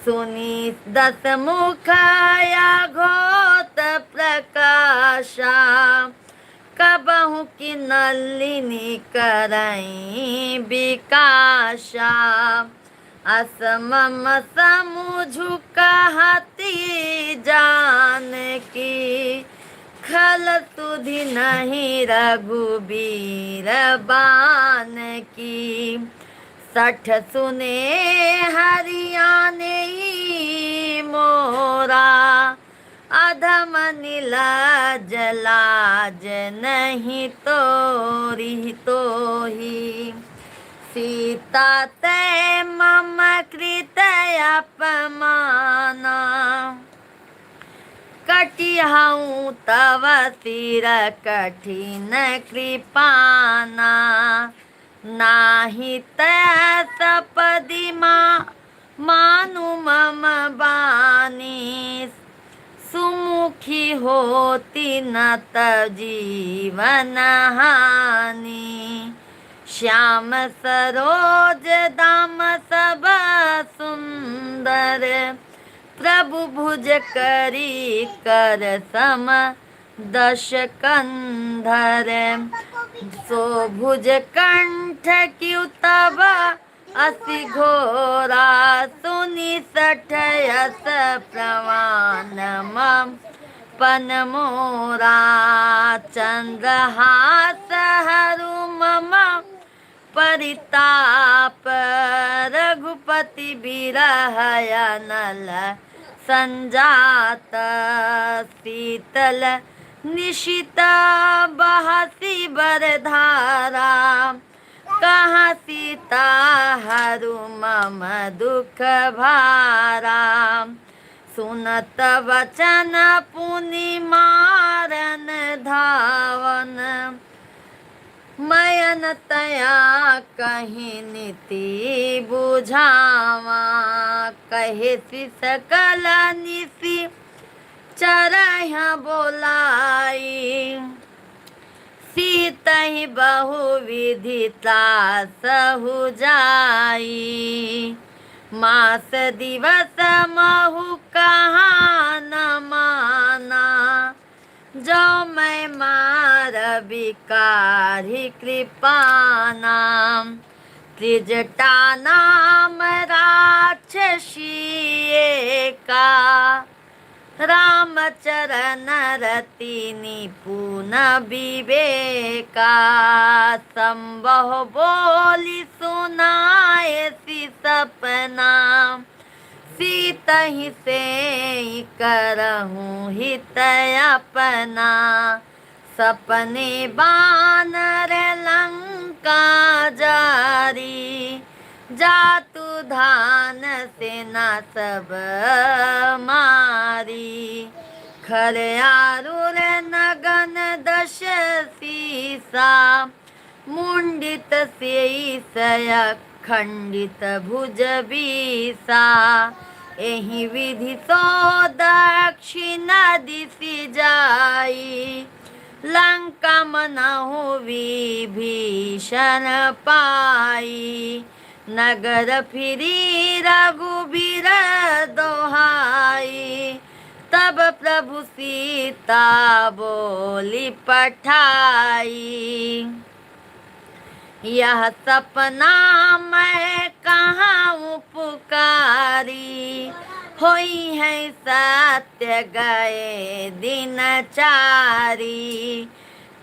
सुनि दस मुख अघोत प्रकाशा, कबहुँ कि नलिनी करइँ बिकाशा। अस मम समुझु कहति जानकी, खल सुधि नहीं रघुबीर बानकी। सठ सुने हरि आनेई मोरा, अधम निलज लाज नहीं तोरी तोही। सीता तै मम कृत अपमाना, कटिहउँ तव सिर कठिन कृपाना। नाहीं तै सपदि मा-, मानु मम बानी, सुमुखी होती न तव जीवन हानि। श्याम सरोज दाम सब सुंदर, प्रभु भुज करी कर सम दश कंधर। सो भुज कंठ क्यों तब असि घोरा, सुनि सठ अस प्रमाण मम पन मोरा। चंद्रहास हरु मम परिताप, रघुपति बिरह अनल संजात। शीतल निशित बहसी बरधारा, कहा सीता हरु मम दुख भारा। सुनत वचन पुनि मारन धावन, मयन तया कहि नीति बुझावा। कहेसि सकल निसि चरह बोलाई, सीतहि बहु विधि त्रासहु जाई। मास दिवस महु कहा न माना, जो मैं मार विकारी कृपाना। त्रिजटा नाम राक्षसी एका, रामचरण रति निपुण विवेका। संभव बोलि सुनाएसि सपना, सीतहि सेई करहु हित अपना। सपने बानर लंका जारी, जातु धान सेना सब मारी। खर आरुर नगन दश सीसा, मुंडित शीश अखंडित भुज बीसा। एहि विधि सो दक्षिण दिसि जाई, लंका मनहु विभीषण पाई। नगर फिरी रघुबीर दोहाई, तब प्रभु सीता बोली पठाई। यह सपना मैं कहाँ उपकारी, होइहैं सत्य गए दिन चारी।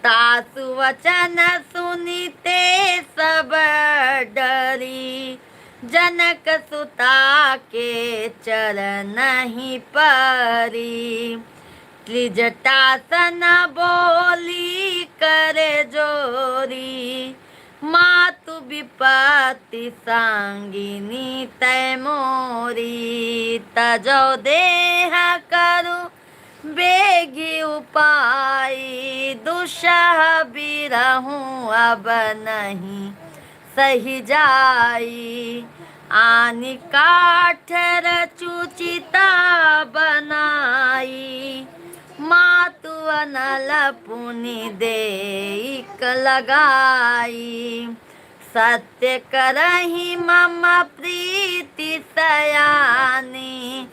तासु वचन सुनि ते सब डरी, जनक सुता के चरणहि परी। त्रिजटासन बोली कर जोरी, मातु विपत्ति संगिनी तै मोरी। तजौ देह करु बेगी उपाई, दुसह बिरहु अब नहीं सहि जाई। आनि काठ रचु चिता बनाई, मातु अनल पुनि देइक लगाई। सत्य करहिं मम प्रीति सयानी,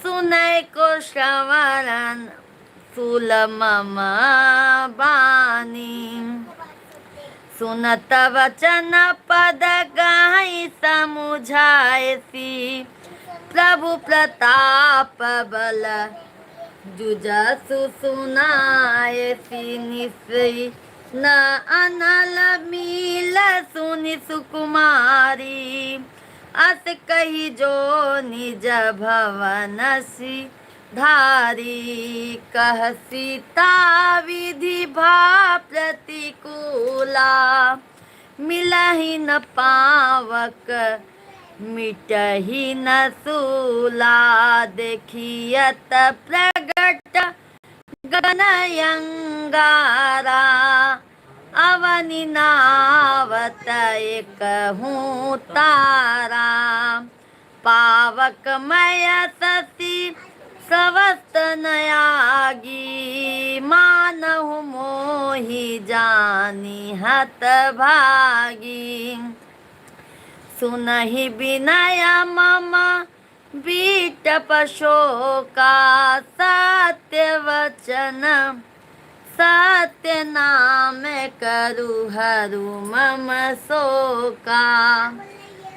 सुनैको श्रवण सुल मम बानी। सुनत वचन पद गहै समुझायसी, प्रभु प्रताप बल जुजसु सुनायसी। निसई न अनल मिल सुनि सुकुमारी, अस कहि जो निज भवन सि धारी। कह सीता विधि भा प्रतिकूला, मिलहि न पावक मिटहि न सूला। देखियत प्रगट गन अंगारा, अवनि नावत एकहु तारा। पावक मय ससि सवस्त नयागी, मानहु मोहि जानि हत भागी। सुनहि विनय मम बीटप शोका, सत्य वचन सत्य नाम करु हरु मम शोका।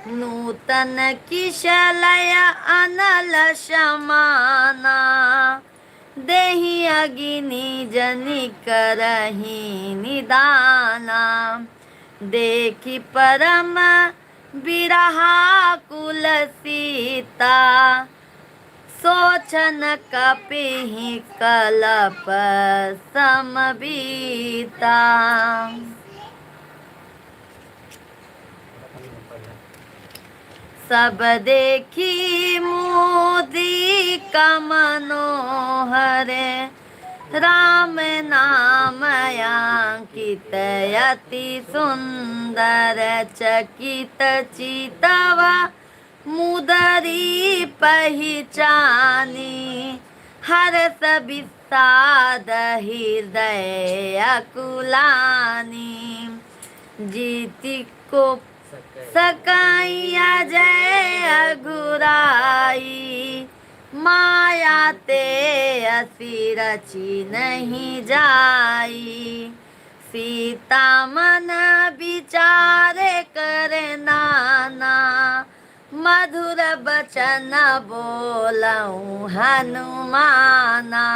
नूतन किशलय अनल समाना। देहि अग्नि जनि करहि निदाना। देखि परम बिरहाकुल सीता। सोचन कपिहि कलप सम बीता। सब देखि मुदिका मनोहर। राम नाम अंकित अति सुंदर। चकित चितवा मुदरी पहिचानी। हरष विषाद हृदय अकुलानी। जीति को सकैया जय अघुराई। माया ते असी रचि नहीं जाई। सीता मन विचार कर नाना। मधुर बचन बोलउ हनुमाना।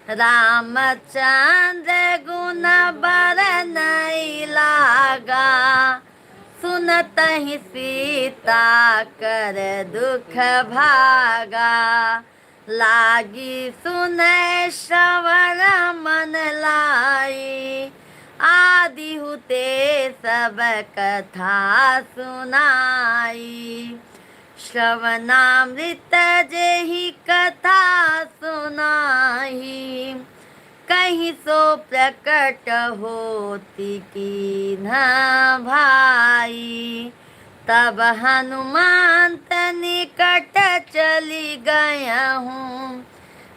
रामचंद्र गुन बरनइ लागा। सुनतहि सीता कर दुख भागा। लागी सुनइ श्रवण मन लाइ। आदि हुते सब कथा सुनाइ। श्रवणामृत जेहि कथा सुनाइ। कहिसो प्रकट होति कीन्ह भाइ। तब हनुमंत निकट चलि गयहु।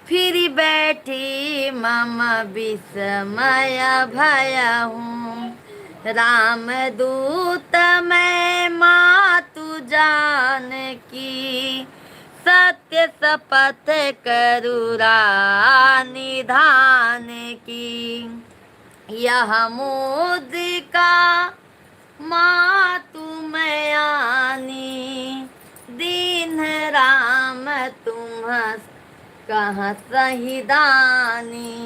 फिरि बैठी मम बिसमय भयहु। रामदूत मैं मातु जानकी। सत्य सपथ करु रानी धान की। यह मुद्रिका मातु मैं आनी। दीन्ह राम तुम्ह कहसहि दानी।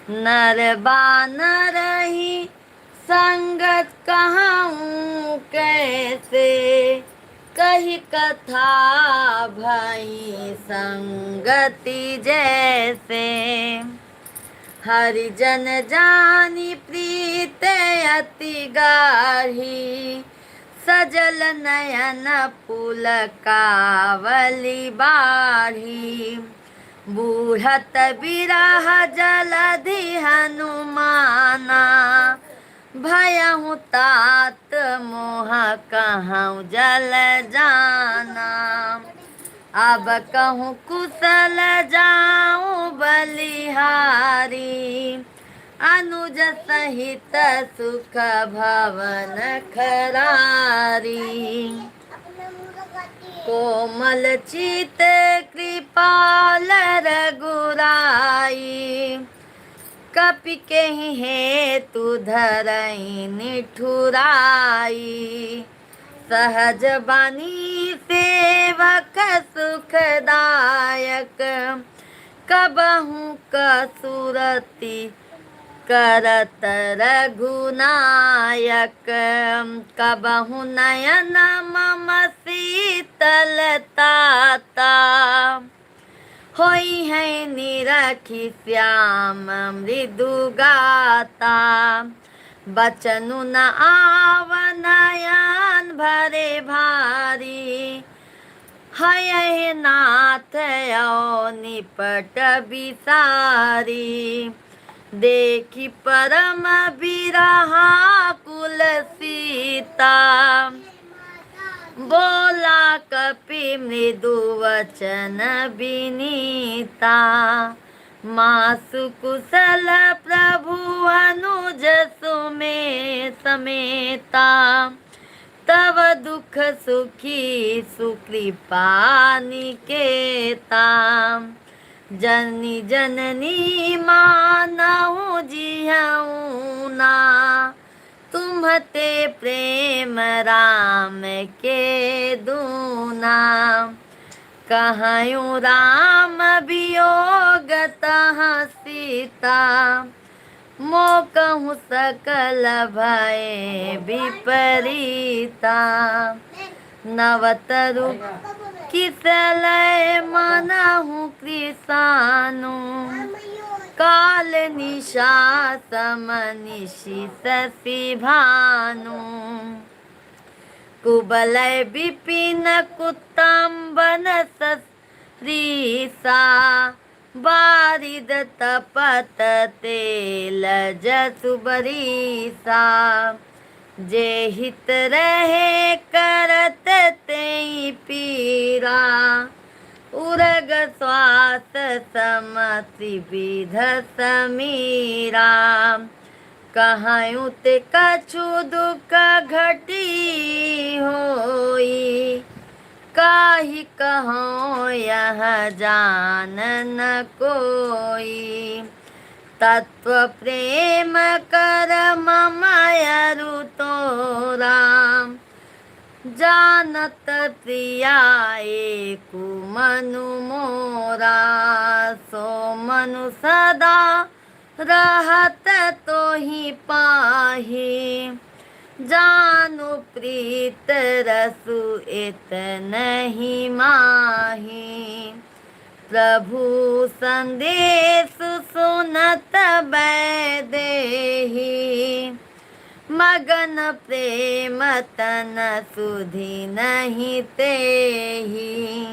नर बानर ही संगत कहउँ कैसे। कहि कथा भई संगति जैसे। हरिजन जानि प्रीत अति गाढ़ी। सजल नयन पुलकावली बाढ़ी। बूढ़त बिरह जलधि हनुमाना। भयहु तात मोह कहउँ जल जाना। अब कहूँ कुसल जाउँ बलिहारी। अनुज सहित सुख भवन खरारी। कोमल चित कृपाल रघुराई। कपि केहि हेतु धरई निठुराई। सहज बानी सेवक सुखदायक। कबहु कसुरति करत रघुनायक। कबहु नयन मम शीतल ताता। होइहैं निरखि श्याम मृदु गाता। बचनु न आव नयन भरे भारी। हयहि नाथ अउ निपट बिसारी। देखि परम बिरहाकुल सीता। बोला कपि मृदु वचन बिनीता। मासु कुसल प्रभु अनुज सुमे समेता। तव दुख सुखी सुकृपा निकेता। जननी जननी मानहु जिहउँ ना, तुम्हते प्रेम राम के दूना। कहउँ राम वियोग तहाँ सीता, मोकहु सकल भए विपरीता। नवतरु किसलय मनहु कृसानु, काल निशा सम निशि शशि भानु। कुबलय विपिन कुतम बन सस रीसा, बारिद तपत तेल जसु बरीसा। जे हित रहे करत तेई पीरा, उरग श्वास सम त्रिविध समीरा। कहउँ ते कछु दुख घटी होई, काहि कहउँ यह जान न कोई। तत्व प्रेम कर मम अरु तोरा, जानत प्रिया एकु मनु मोरा। सो मनु सदा रहत तोहि पाहि, जानु प्रीत रसु एतनहि माहि। प्रभु संदेश सुनत बैदेही, मगन प्रेम तन सुधि नहीं तेही।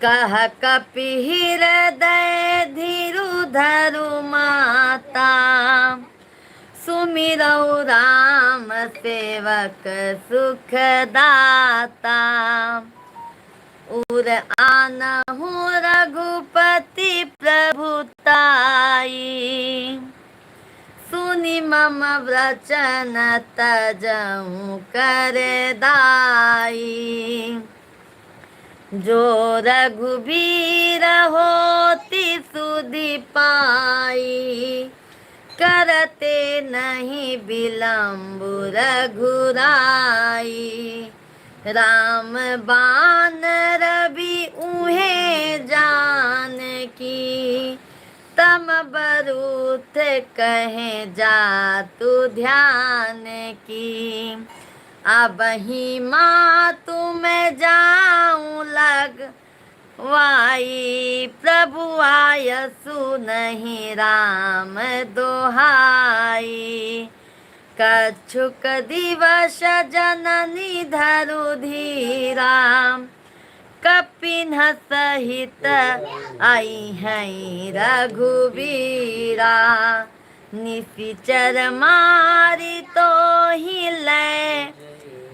कह कपि हृदय धीरु धरु माता, सुमिरौ राम सेवक सुखदाता। उर आनहु रघुपति प्रभु ताई, सुनि मम वचन तजहु कर दाई। जो रघुबीर होति सुधि पाई, करते नहीं विलंब रघुराई। राम बान रवि उहें जानकी, तम बरुथ कहें जातु ध्यानकी। अबहिं मातु मैं जाउँ लगवाई, प्रभु आयसु नहीं राम दोहाई। कछुक दिवस जननी धरु धीरा, कपिन सहित अइहैं रघुबीरा। निसिचर मारि तोहि लै,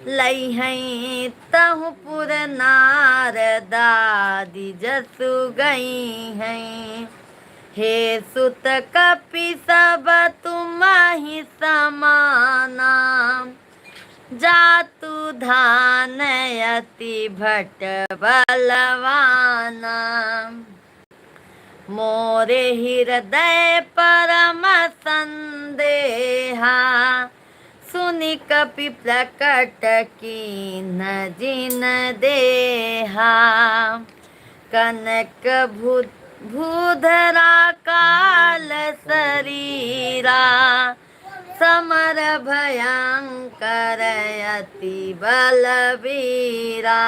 लइहैं तहु पुर नारदादि जसु गइहैं। हे सुत कपि सब तुम्हि समाना, जातु धान अति भट बलवाना। मोरे हृदय परम संदेहा, सुनि कपि प्रकट कीन्ह जिन देहा। कनक भू-, भूधरा काल सरीरा, समर भयंकर अति बलबीरा।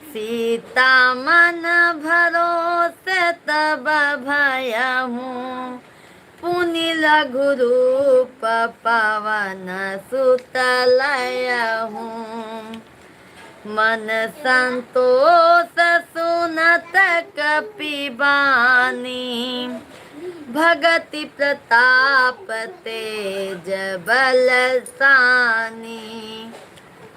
सीता मन भरोसे तब भयहु, पुनि लघु रूप पवन सुत लयहु। मन संतोष सुनत कपि बानी, भगति प्रताप तेज बलसानी।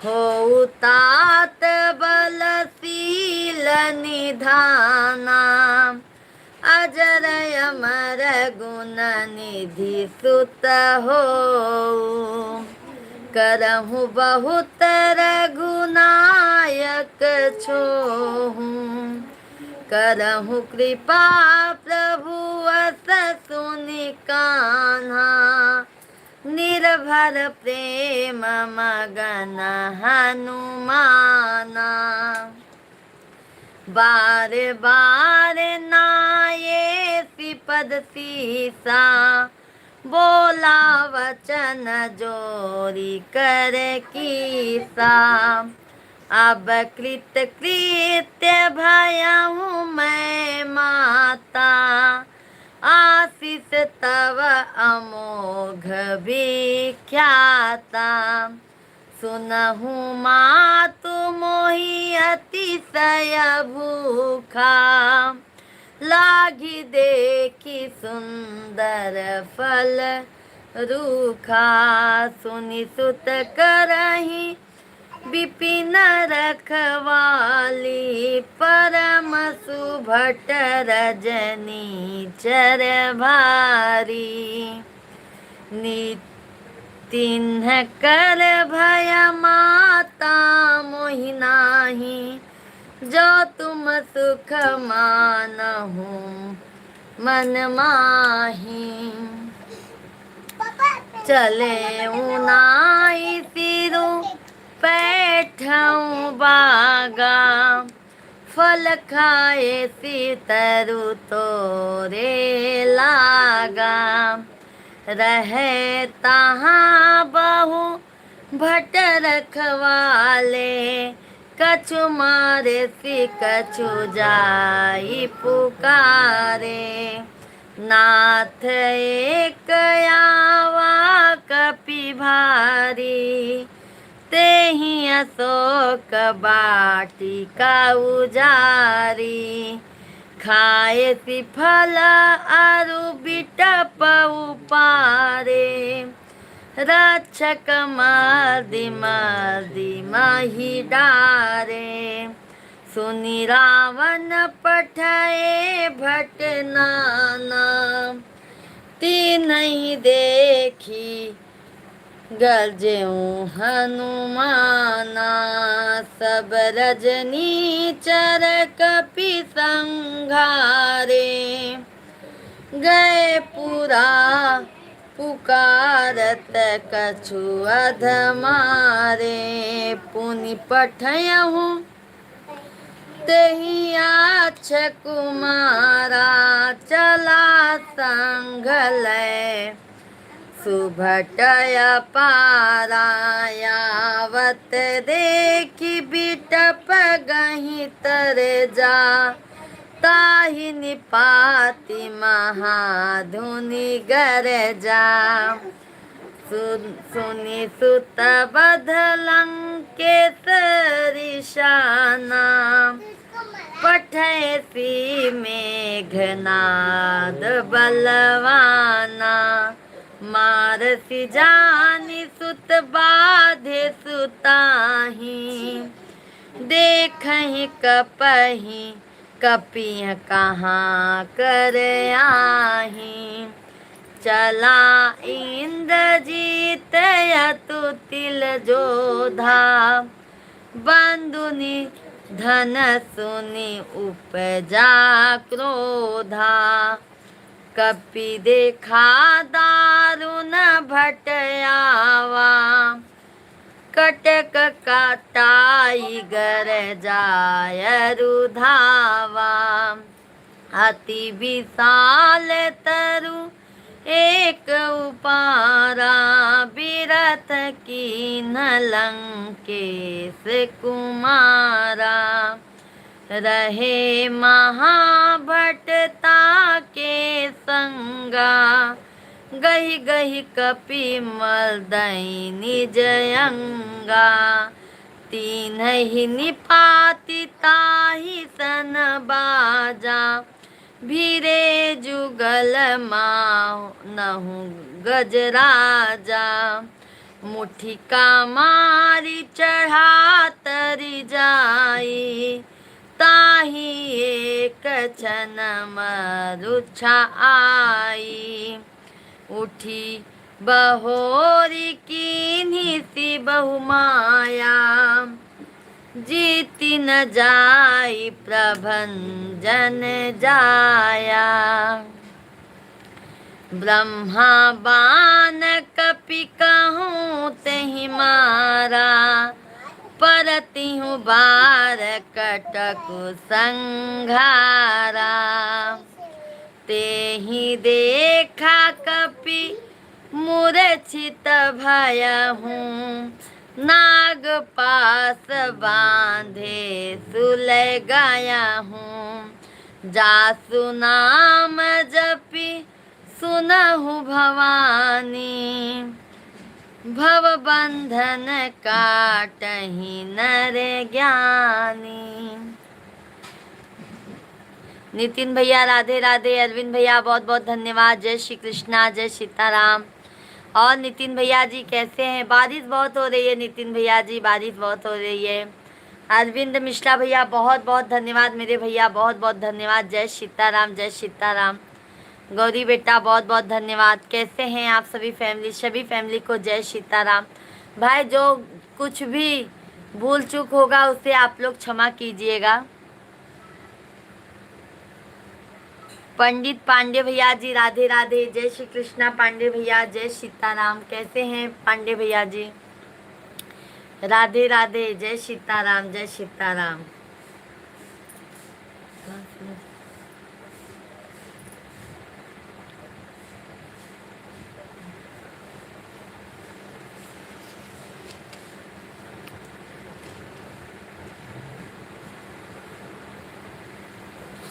होउ तात बल शील निधाना, अजर अमर गुण निधि सुत होउ। करहु बहुत रघुनायक छोहु, करहु कृपा प्रभु अस सुनि कान्हा, निर्भर प्रेम मगन हनुमाना। बार बार नाये सिपद सीसा, बोला वचन जोरि कर कीसा। अब कृत कृत्य भयहु मैं माता, आशीष तव अमोघ विख्याता। सुनहु मातु मोहि अतिशय भूखा, लागी देखि सुंदर फल रूखा। सुनि सुत करहिं विपिन रखवाली, परम सुभट रजनी चर भारी। नि-, तिन्ह कर भय माता मोहि नाहीं, जो तुम सुख मानहु मन माही। चले उनाई सिरु पैठऊ बागा, फल खाए सितरु तोरे लागा। रहे तहाँ बहु भट रखवाले, कछु मारे सि कछु जाई पुकारे। नाथ एक आवा कपि भारी, तेहि अशोक बाटिका उजारी। खाए सि फल अरु बिटप उपारे, रक्षक मर्दि मर्दि महि डारे। सुनि रावण पठए भट नाना, तिन्हि देखि गरजेउ हनुमाना। सब रजनी चर कपि संघारे, गए पुरा पुकारत कछु अधमारे। पुनि पठयहु तेहि अक्ष कुमारा, चला संघ लय सुभट अपारा। आवत देखि बिटप गहिं तर जा, ताहि निपाति महाधुनि गरजा। सुन-, सुनि सुत बध लंकेस रिसाना, पठए सि मेघनाद बलवाना। मारसि जानि सुत बाधे सुताही, देखहिं कपहिं कपिह कहाँ कर आही। चला इंद्रजीत अतु तिल जोधा, बंधु निधन सुनि उपजा क्रोधा। कपि देखा दारुन भट आवा, कटक कटाई गरजाय अरु धावा। अति विशाल तरु एक उपारा, बिरथ कीन्ह लंकेस कुमारा। रहे महाभट ताके संगा, गहि गहि कपि मल दई निज अंगा। तीनहि निपाति ताहि सन बाजा, भिरे जुगल मानहु गजराजा। मुठिका मारि चढ़ा तरि जाई, ताहि एक छन मरुछा आई। उठि बहोरि कीन्हिसि बहुमाया, जीति न जाई प्रभंजन जाया। ब्रह्मा बान कपि कहूँ तेहि मारा, परतिहु बार कटकु संघारा। तेहि देखा कपि मूर्छित भयहूँ, नाग पास बाँधे सुलय गयहूँ। जासु नाम जपि सुनहु भवानी, भव बंधन काटहि नर ज्ञानी। नितिन भैया राधे राधे, अरविंद भैया बहुत बहुत धन्यवाद, जय श्री कृष्णा, जय सीताराम। और नितिन भैया जी कैसे हैं? बारिश बहुत हो रही है नितिन भैया जी, बारिश बहुत हो रही है। अरविंद मिश्रा भैया बहुत बहुत धन्यवाद मेरे भैया, बहुत बहुत धन्यवाद, जय सीताराम, जय सीताराम। गौरी बेटा बहुत बहुत धन्यवाद, कैसे हैं आप सभी फैमिली, सभी फैमिली को जय सीताराम। भाई जो कुछ भी भूल चूक होगा उसे आप लोग क्षमा कीजिएगा। पंडित पांडे भैया जी राधे राधे, जय श्री कृष्णा पांडे भैया, जय सीताराम, कैसे हैं पांडे भैया जी? राधे राधे, जय सीताराम, जय सीताराम।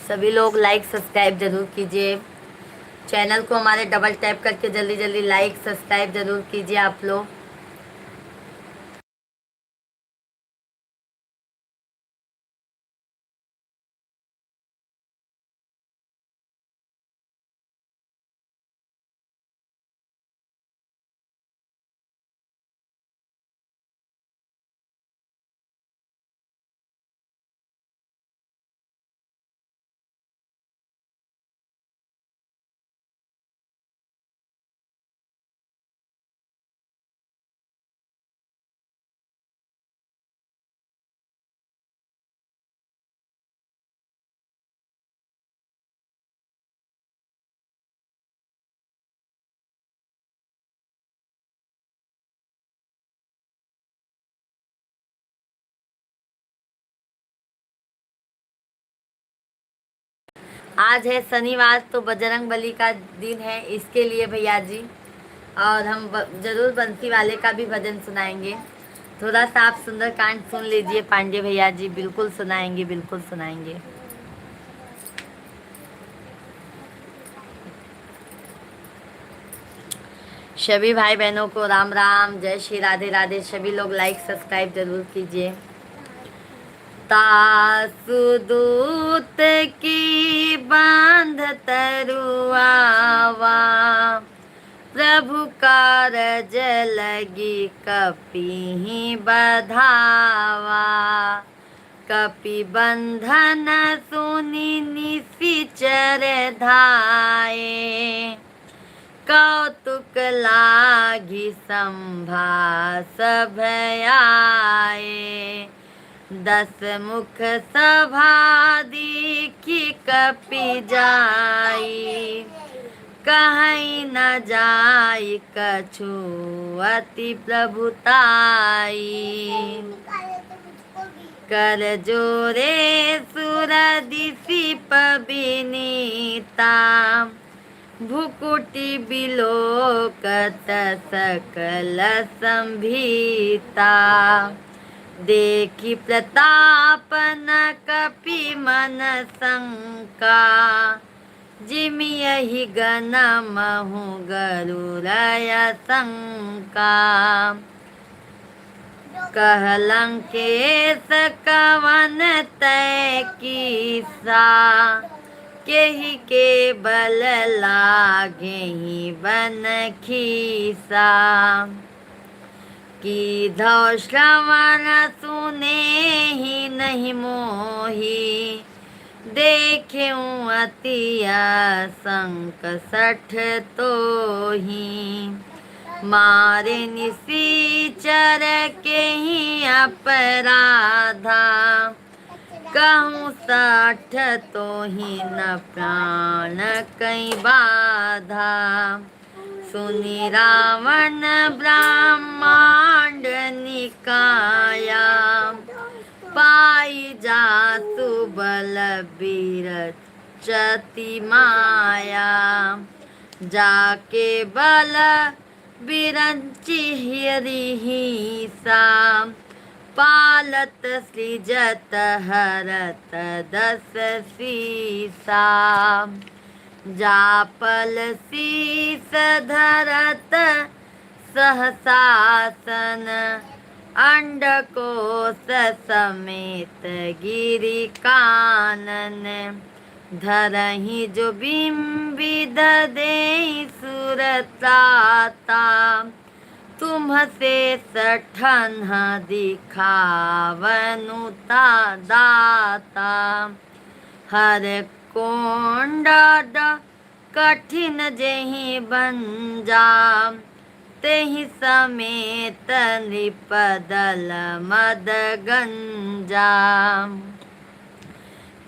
सभी लोग like subscribe जरूर कीजिए, चैनल को हमारे double tap करके जल्दी जल्दी like subscribe जरूर कीजिए आप लोग। आज है शनिवार, तो बजरंग बली का दिन है, इसके लिए भैया जी, और हम ब-, जरूर बंसी वाले का भी भजन सुनाएंगे। थोड़ा सा आप सुंदरकांड सुन लीजिए पांडे भैया जी, बिल्कुल सुनाएंगे, बिल्कुल सुनाएंगे। सभी भाई बहनों को राम राम, जय श्री राधे राधे। सभी लोग like subscribe जरूर कीजिए। तासु दूत की बांध तरुआवा, प्रभु कारज लगी कपिहि बधावा। कपि बंधन सुनि निसिचर धाए, कौतुक लागी संभा सब आए। दस मुख सभा देखि कपि जाई, कहै न जाई कछु अति प्रभुताई। कर जोरे सुर दिसिप बिनीता, भुकुटि बिलोकत सकल संभीता। देखि प्रताप न कपि मन शंका, जिमि यहि गन महु गरुर आशंका। कह लंकेस कवन तै कीसा, केहि के बल लागेहि बन खीसा। कीधौ श्रवण सुनेहि नहि मोहि, देखेउ अति आशंक सठ तोहि। मारे निसिचर केहि अपराधा। कहूँ सठ तोहि न प्राण कई बाधा। सुनि रावण ब्रह्मांड निकाया। पाई जासु बल विरचति माया। जाके बल विरंचि हरिहिसा। पालत सृजत हरत दस सीसा। जापल सीस धरत सहसासन। अंडकोश समेत गिरि कानन। धरहिं जो बिंबिध देइ सुरताता। तुम्ह सेस ठन्ह दिखावनु ता दाता। हर कोंड कठिन जेहि बंजा। तेहि समेत नृप दल मद गंजा।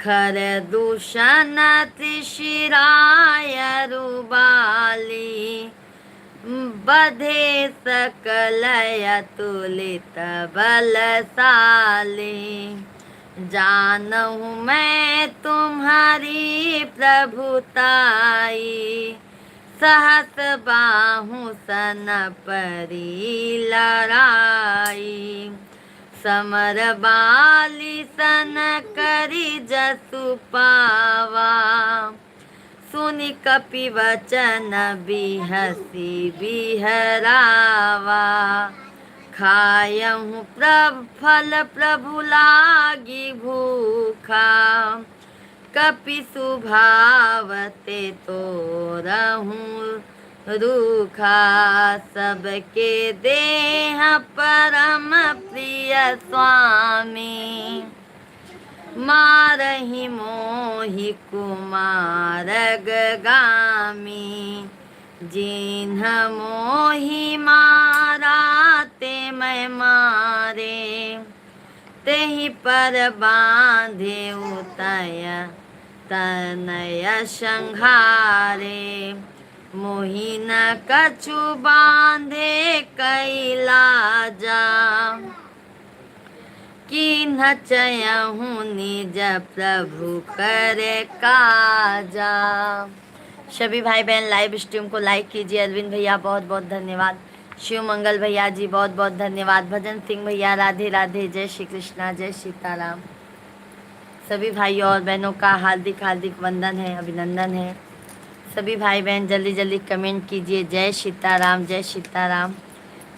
खर दूषण त्रिशिराय रुबाली। बधे सकल अतुलित बलसाली। जानहु मैं तुम्हरी प्रभुताई। सहस बाहु सन परी लड़ाई। समर बाली सन करी जसु पावा। सुनि कपि वचन बिहसि बिहरावा। खायहु प्र-, फल प्रभु लागि भूखा। कपि सुभाव ते तोरहु रूखा। सबके देह परम प्रिय स्वामी। मारहि मोहि कुमारग गामी। जिन्ह मोहि मारा ते मैं मारे। तेहि पर बांधे उतय तनय संघारे। मोहि न कछु बांधे कइ लाजा। कीन्ह चयहु निज प्रभु कर काजा। सभी भाई बहन live stream को like कीजिए। अरविंद भैया बहुत बहुत धन्यवाद। शिव मंगल भैया जी बहुत बहुत धन्यवाद। भजन सिंह भैया राधे राधे, जय श्री कृष्णा, जय सीताराम। सभी भाइयों और बहनों का हार्दिक हार्दिक वंदन है, अभिनंदन है। सभी भाई बहन जल्दी जल्दी comment कीजिए, जय सीताराम, जय सीताराम,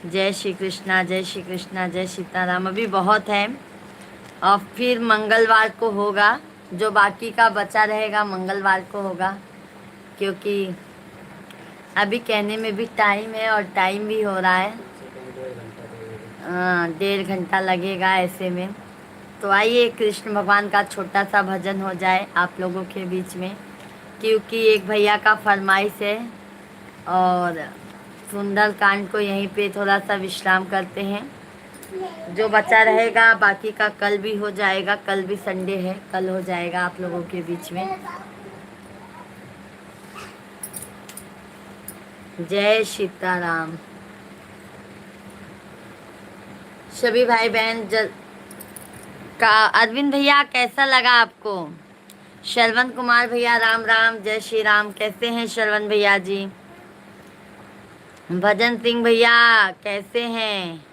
जय श्री कृष्णा, जय श्री कृष्णा, जय सीताराम। अभी बहुत है और फिर मंगलवार को होगा, जो बाकी का बचा रहेगा मंगलवार को होगा, क्योंकि अभी कहने में भी time है और time भी हो रहा है। हाँ, डेढ़ घंटा लगेगा ऐसे में। तो आइए, कृष्ण भगवान का छोटा सा भजन हो जाए आप लोगों के बीच में, क्योंकि एक भैया का फरमाइश है। और सुंदरकांड को यहीं पे थोड़ा सा विश्राम करते हैं। जो बचा रहेगा, बाकी का कल भी हो जाएगा, कल भी Sunday है, कल हो जाएगा आप लोगों के बीच में। जय सीताराम। सभी भाई बहन जल-, का, अरविंद भैया, कैसा लगा आपको? श्रवण कुमार भैया, राम राम, जय श्री राम। कैसे हैं श्रवण भैया जी? भजन सिंह भैया, कैसे हैं?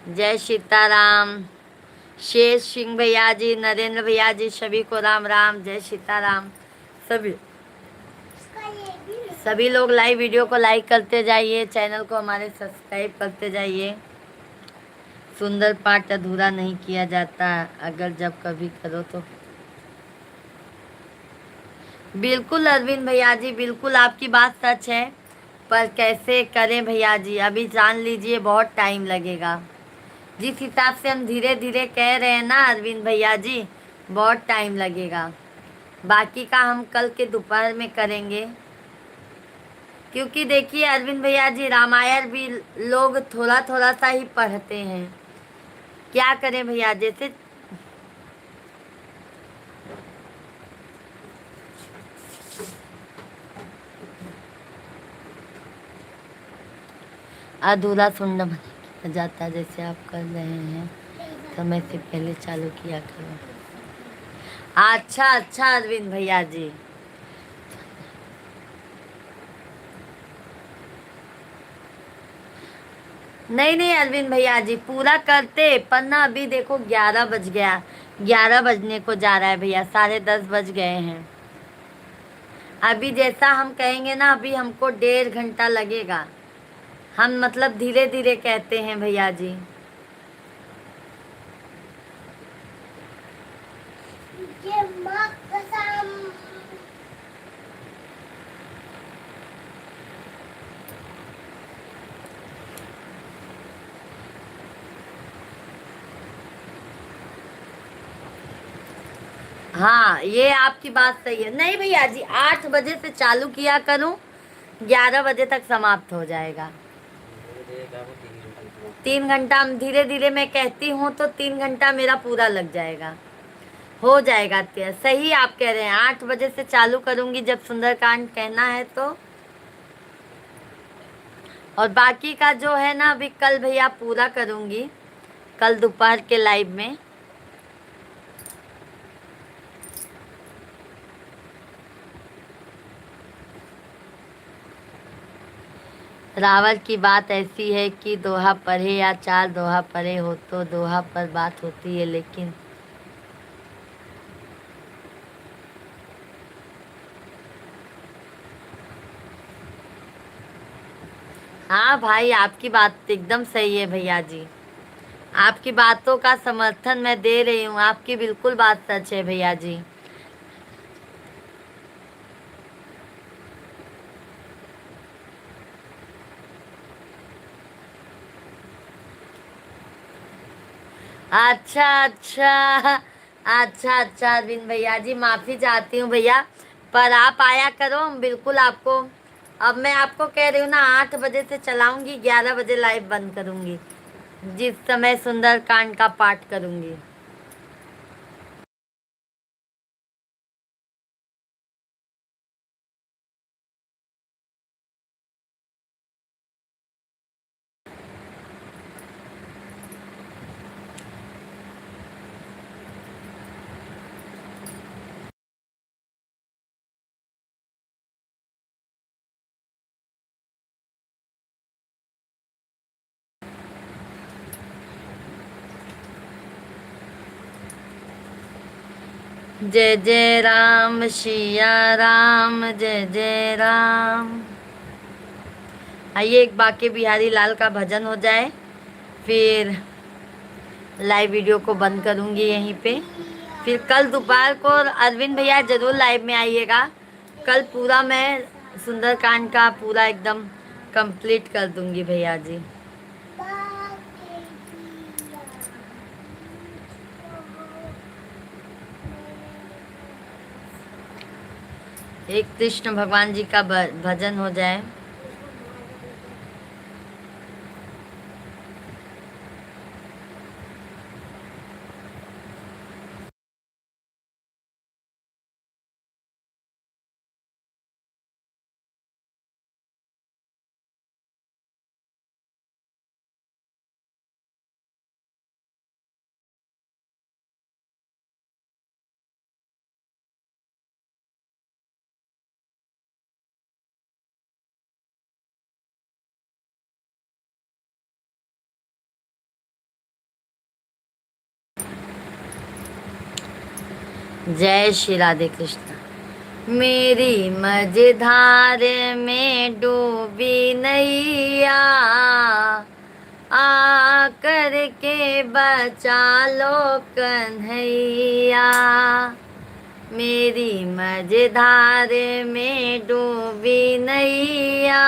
जय सीताराम। शेष सिंह भैया जी, नरेंद्र भैया जी, सभी को राम राम, जय सीताराम। सभी, सभी लोग live video को like करते जाइए, channel को हमारे subscribe करते जाइए। सुंदर पाठ अधूरा नहीं किया जाता, अगर जब कभी करो तो। बिल्कुल अरविंद भैया जी, बिल्कुल आपकी बात सच है, पर कैसे करें भैया जी, अभी जान लीजिए बहुत time लगेगा। जिस हिसाब से हम धीरे धीरे कह रहे हैं ना अरविंद भैया जी, बहुत time लगेगा। बाकी का हम कल के दोपहर में करेंगे, क्योंकि देखिए अरविंद भैया जी, रामायण भी लोग थोड़ा थोड़ा सा ही पढ़ते हैं, क्या करें भैया, जैसे अधूरा सुन्न बना किया जाता है, जैसे आप कर रहे हैं, समय से पहले चालू किया करो। अच्छा, अच्छा अरविंद भैया जी। नहीं, नहीं अरविंद भैया जी, पूरा करते, पर ना अभी देखो ग्यारह बज गया, ग्यारह बजने को जा रहा है भैया, साढ़े दस बज गए हैं। अभी जैसा हम कहेंगे ना, अभी हमको डेढ़ घंटा लगेगा। हम मतलब धीरे-धीरे कहते हैं भैया जी। ये माँ कसम। हाँ, ये आपकी बात सही है। नहीं भैया जी, आठ बजे से चालू किया करूँ, ग्यारह बजे तक समाप्त हो जाएगा। तीन घंटा हम धीरे धीरे मैं कहती हूँ तो तीन घंटा मेरा पूरा लग जाएगा, हो जाएगा। ते-, सही आप कह रहे हैं, आठ बजे से चालू करूँगी जब सुंदरकांड कहना है तो। और बाकी का जो है ना, अभी कल भैया पूरा करूँगी, कल दोपहर के लाइव में। रावल की बात ऐसी है कि दोहा पढ़े या चार दोहा पढ़े हो तो दोहा पर बात होती है, लेकिन हाँ भाई, आपकी बात एकदम सही है भैया जी, आपकी बातों का समर्थन मैं दे रही हूँ, आपकी बिल्कुल बात सच है भैया जी। अच्छा, अच्छा, अच्छा, अच्छा, अरविंद भैया जी, माफ़ी चाहती हूँ भैया, पर आप आया करो, हम बिल्कुल आपको, अब मैं आपको कह रही हूँ ना, आठ बजे से चलाऊँगी, ग्यारह बजे लाइव बंद करूँगी, जिस समय सुंदरकांड का पाठ करूँगी। जय जय राम सिया राम, जय जय राम। आइए, एक बांके बिहारी लाल का भजन हो जाए, फिर लाइव वीडियो को बंद करूँगी यहीं पे। फिर कल दोपहर को अरविंद भैया ज़रूर लाइव में आइएगा। कल पूरा मैं सुंदरकांड का पूरा एकदम कंप्लीट कर दूँगी भैया जी। एक कृष्ण भगवान जी का भ-, भजन हो जाए। जय श्री राधे कृष्णा। मेरी मझधार में डूबी नैया, आ करके बचा लो कन्हैया। मेरी मझधार में डूबी नैया,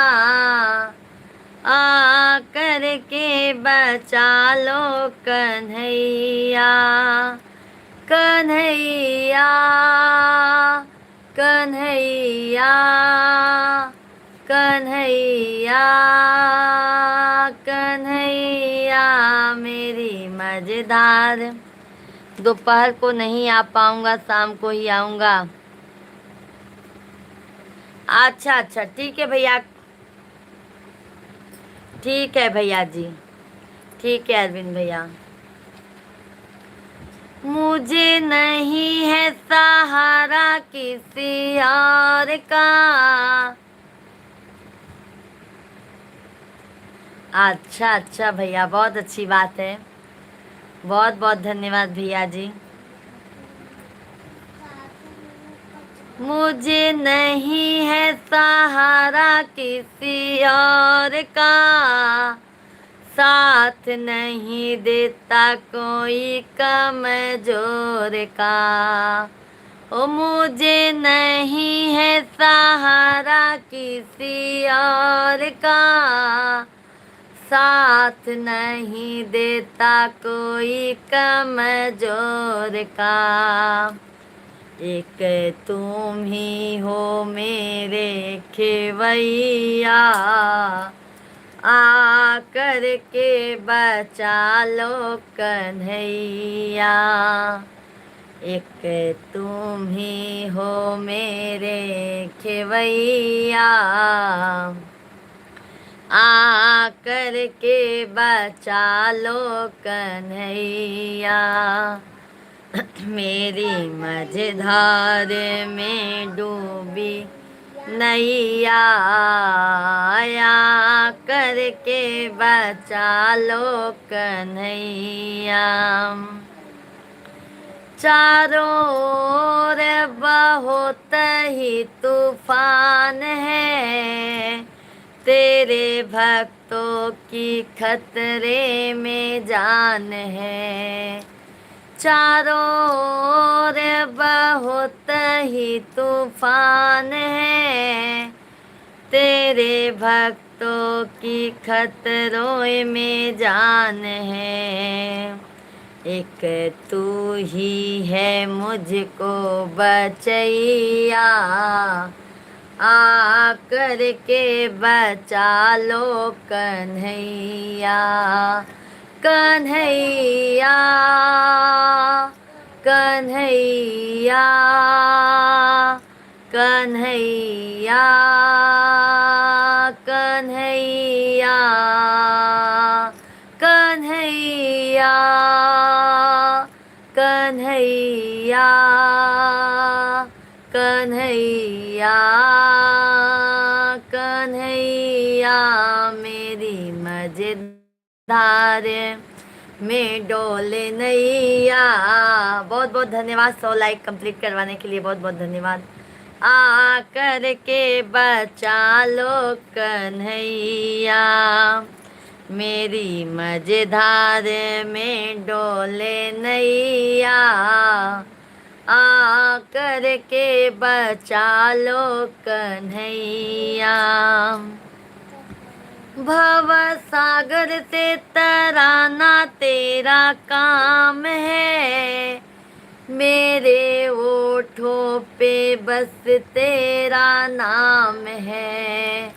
आ करके बचा लो कन्हैया, कन्हैया, कन्हैया, कन्हैया, कन्हैया। मेरी मजेदार। दोपहर को नहीं आ पाऊंगा, शाम को ही आऊंगा। अच्छा, अच्छा, ठीक है भैया, ठीक है भैया जी, ठीक है अरविंद भैया। मुझे नहीं है सहारा किसी और का। अच्छा, अच्छा भैया, बहुत अच्छी बात है, बहुत बहुत धन्यवाद भैया जी। मुझे नहीं है सहारा किसी और का, साथ नहीं देता कोई कमजोर का। ओ मुझे नहीं है सहारा किसी और का, साथ नहीं देता कोई कमजोर का। एक तुम ही हो मेरे खेवैया, आ करके बचा लो कन्हैया। एक तुम ही हो मेरे खेवैया, आ करके बचा लो कन्हैया। मेरी मझधार में डूबी नैया, आ करके बचा लो कन्हैया। चारों ओर बहुत ही तूफान है, तेरे भक्तों की खतरे में जान है। चारों ओर बहुत ही तूफान है, तेरे भक्तों की खतरों में जान है। एक तू ही है मुझको बचैया, आ करके बचा लो कन्हैया। कन्हैया, कन्हैया, कन्हैया, कन्हैया, कन्हैया, कन्हैया, कन्हैया, कन्हैया, मेरी मझधार में डोले नैया। बहुत बहुत धन्यवाद, सौ लाइक कंप्लीट करवाने के लिए बहुत बहुत धन्यवाद। आ करके बचा लो कन्हैया, मेरी मझधार में डोले नैया, आ करके बचा लो कन्हैया। भव सागर से तराना तेरा काम है, मेरे ओठों पे बस तेरा नाम है।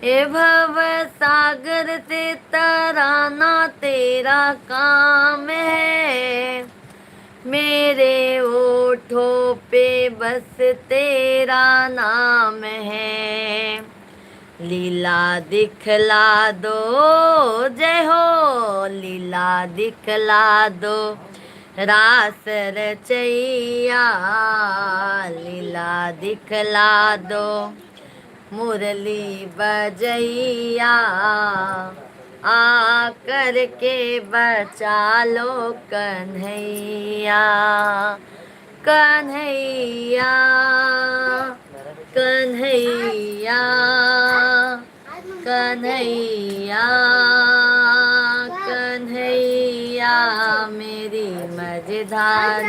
ए भव सागर से तराना तेरा काम है, मेरे ओठों पे बस तेरा नाम है। लीला दिखला दो, जय हो, लीला दिखला दो रास रचैया, लीला दिखला दो मुरली बजैया, आ करके बचा लो कन्हैया। कन्हैया, कन्हैया, कन्हैया, कन्हैया, मेरी मझधार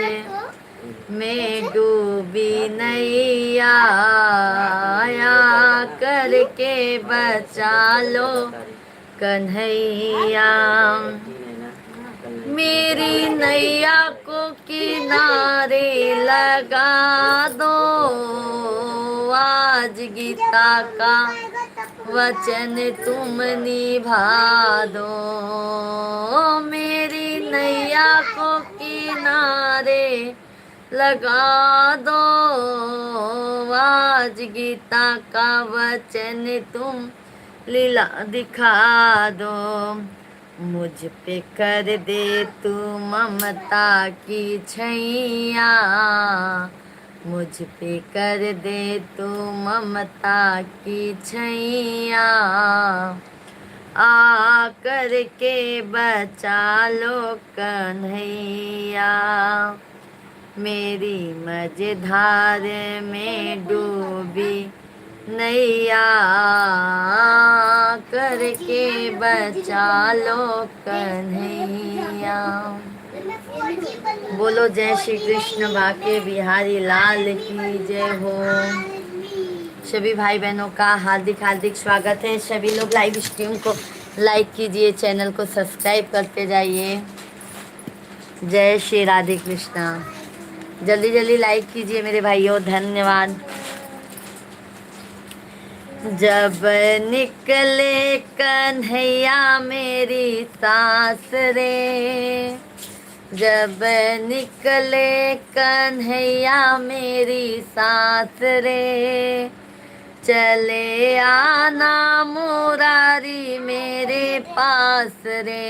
में डूबी नैया, आ करके बचा लो कन्हैया। मेरी नैया को किनारे लगा दो, आज गीता का वचन तुम निभा दो। मेरी नैया किनारे लगा दो। आज गीता का वचन तुम लीला दिखा दो। मुझ पे कर दे तू ममता की छैया, मुझ पे कर दे तू ममता की छैया, आ करके बचा लो कन्हैया। मेरी मझधार में डूबी नैया, करके बचा लो कन्हैया। बोलो जय श्री कृष्ण बांके बिहारी लाल की जय हो। सभी भाई बहनों का हार्दिक हार्दिक स्वागत है। सभी लोग लाइव स्ट्रीम को लाइक कीजिए, चैनल को सब्सक्राइब करते जाइए। जय श्री राधे कृष्णा। जल्दी जल्दी लाइक कीजिए मेरे भाइयों, धन्यवाद। जब निकले कन्हैया मेरी सास रे, जब निकले कन्हैया मेरी सास रे, चले आना मुरारी मेरे पास रे।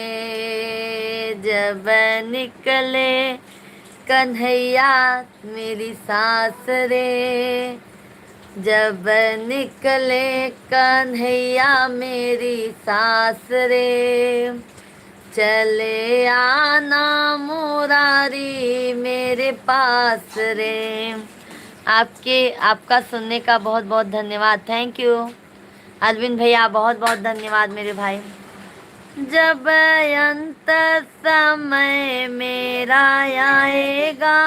जब निकले कन्हैया मेरी सास रे, जब निकले कन्हैया मेरी सास रे, चले आना मुरारी मेरे पास रे। आपके, आपका सुनने का बहुत बहुत धन्यवाद, थैंक यू। अरविंद भैया, बहुत बहुत धन्यवाद मेरे भाई। जब अंत समय मेरा आएगा,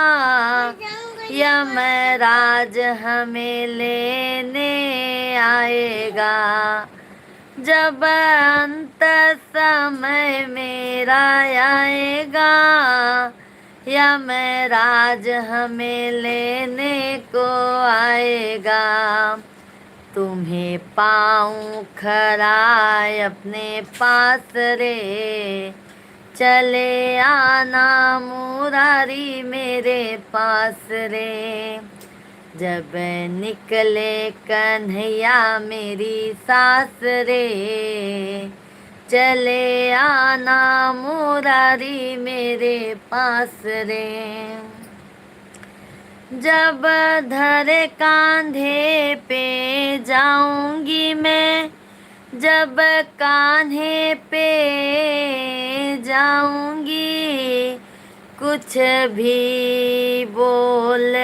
यमराज हमें लेने आएगा। जब अंत समय मेरा आएगा, यमराज हमें लेने को आएगा। तुम्हें पाऊँ खड़ा अपने पास रे, चले आना मुरारी मेरे पास रे। जब निकले कन्हैया मेरी सास रे, चले आना मुरारी मेरे पास रे। जब धरे कांधे पे जाऊंगी मैं, जब कान्हे पे जाऊंगी, कुछ भी बोल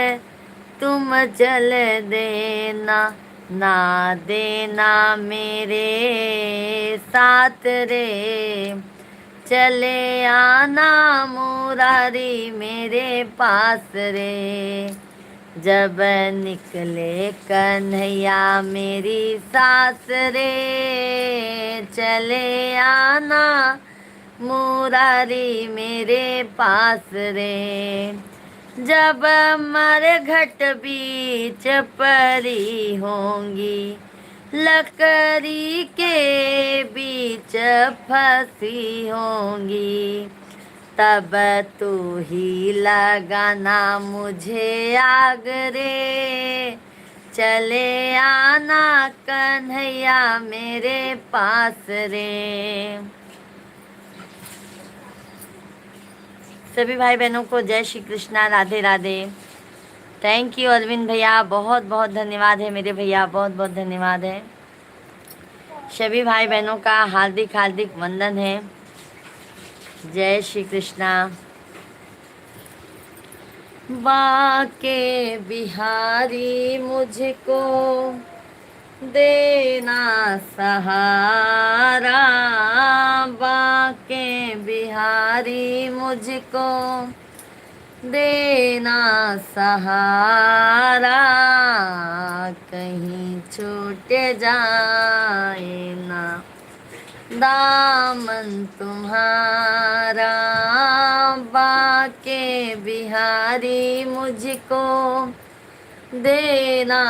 तुम चल देना, ना देना मेरे साथ रे। चले आना मुरारी मेरे पास रे। जब निकले कन्हैया मेरी सास रे, चले आना मुरारी मेरे पास रे। जब मरघट बीच परी होंगी, लकड़ी के बीच फंसी होंगी, तब तू ही लगाना मुझे आग रे। चले आना कन्हैया मेरे पास रे। सभी भाई बहनों को जय श्री कृष्णा, राधे राधे। थैंक यू अरविंद भैया, बहुत बहुत धन्यवाद है मेरे भैया, बहुत बहुत धन्यवाद है। सभी भाई बहनों का हार्दिक हार्दिक वंदन है। जय श्री कृष्णा। बांके बिहारी मुझको देना सहारा, बांके बिहारी मुझको देना सहारा, कहीं छूट जाए ना दामन तुम्हारा। बांके बिहारी मुझको देना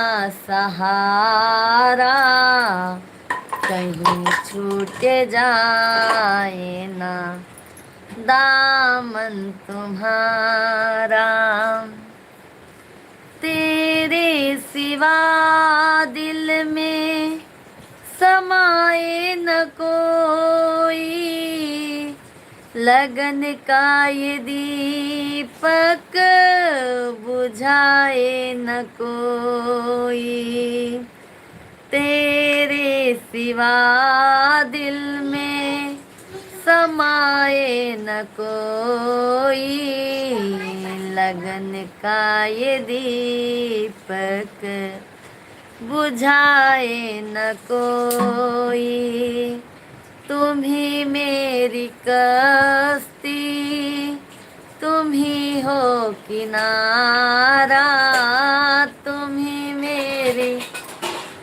सहारा, कहीं छूट जाए ना दामन तुम्हारा। तेरे सिवा दिल में समाए न कोई, लगन का ये दीपक बुझाए न कोई। तेरे सिवा दिल में समाए न कोई, लगन का ये दीपक बुझाए न कोई। तुम ही मेरी कश्ती, तुम ही हो किनारा, तुम ही मेरी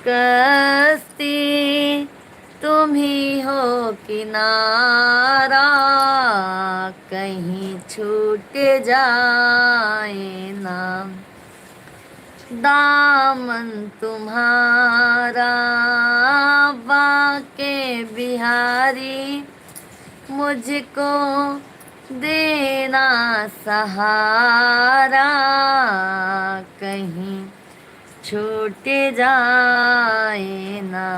कश्ती, तुम ही हो किनारा, कहीं छूट जाए ना दामन तुम्हारा। बांके बिहारी मुझको देना सहारा, कहीं छूट जाए ना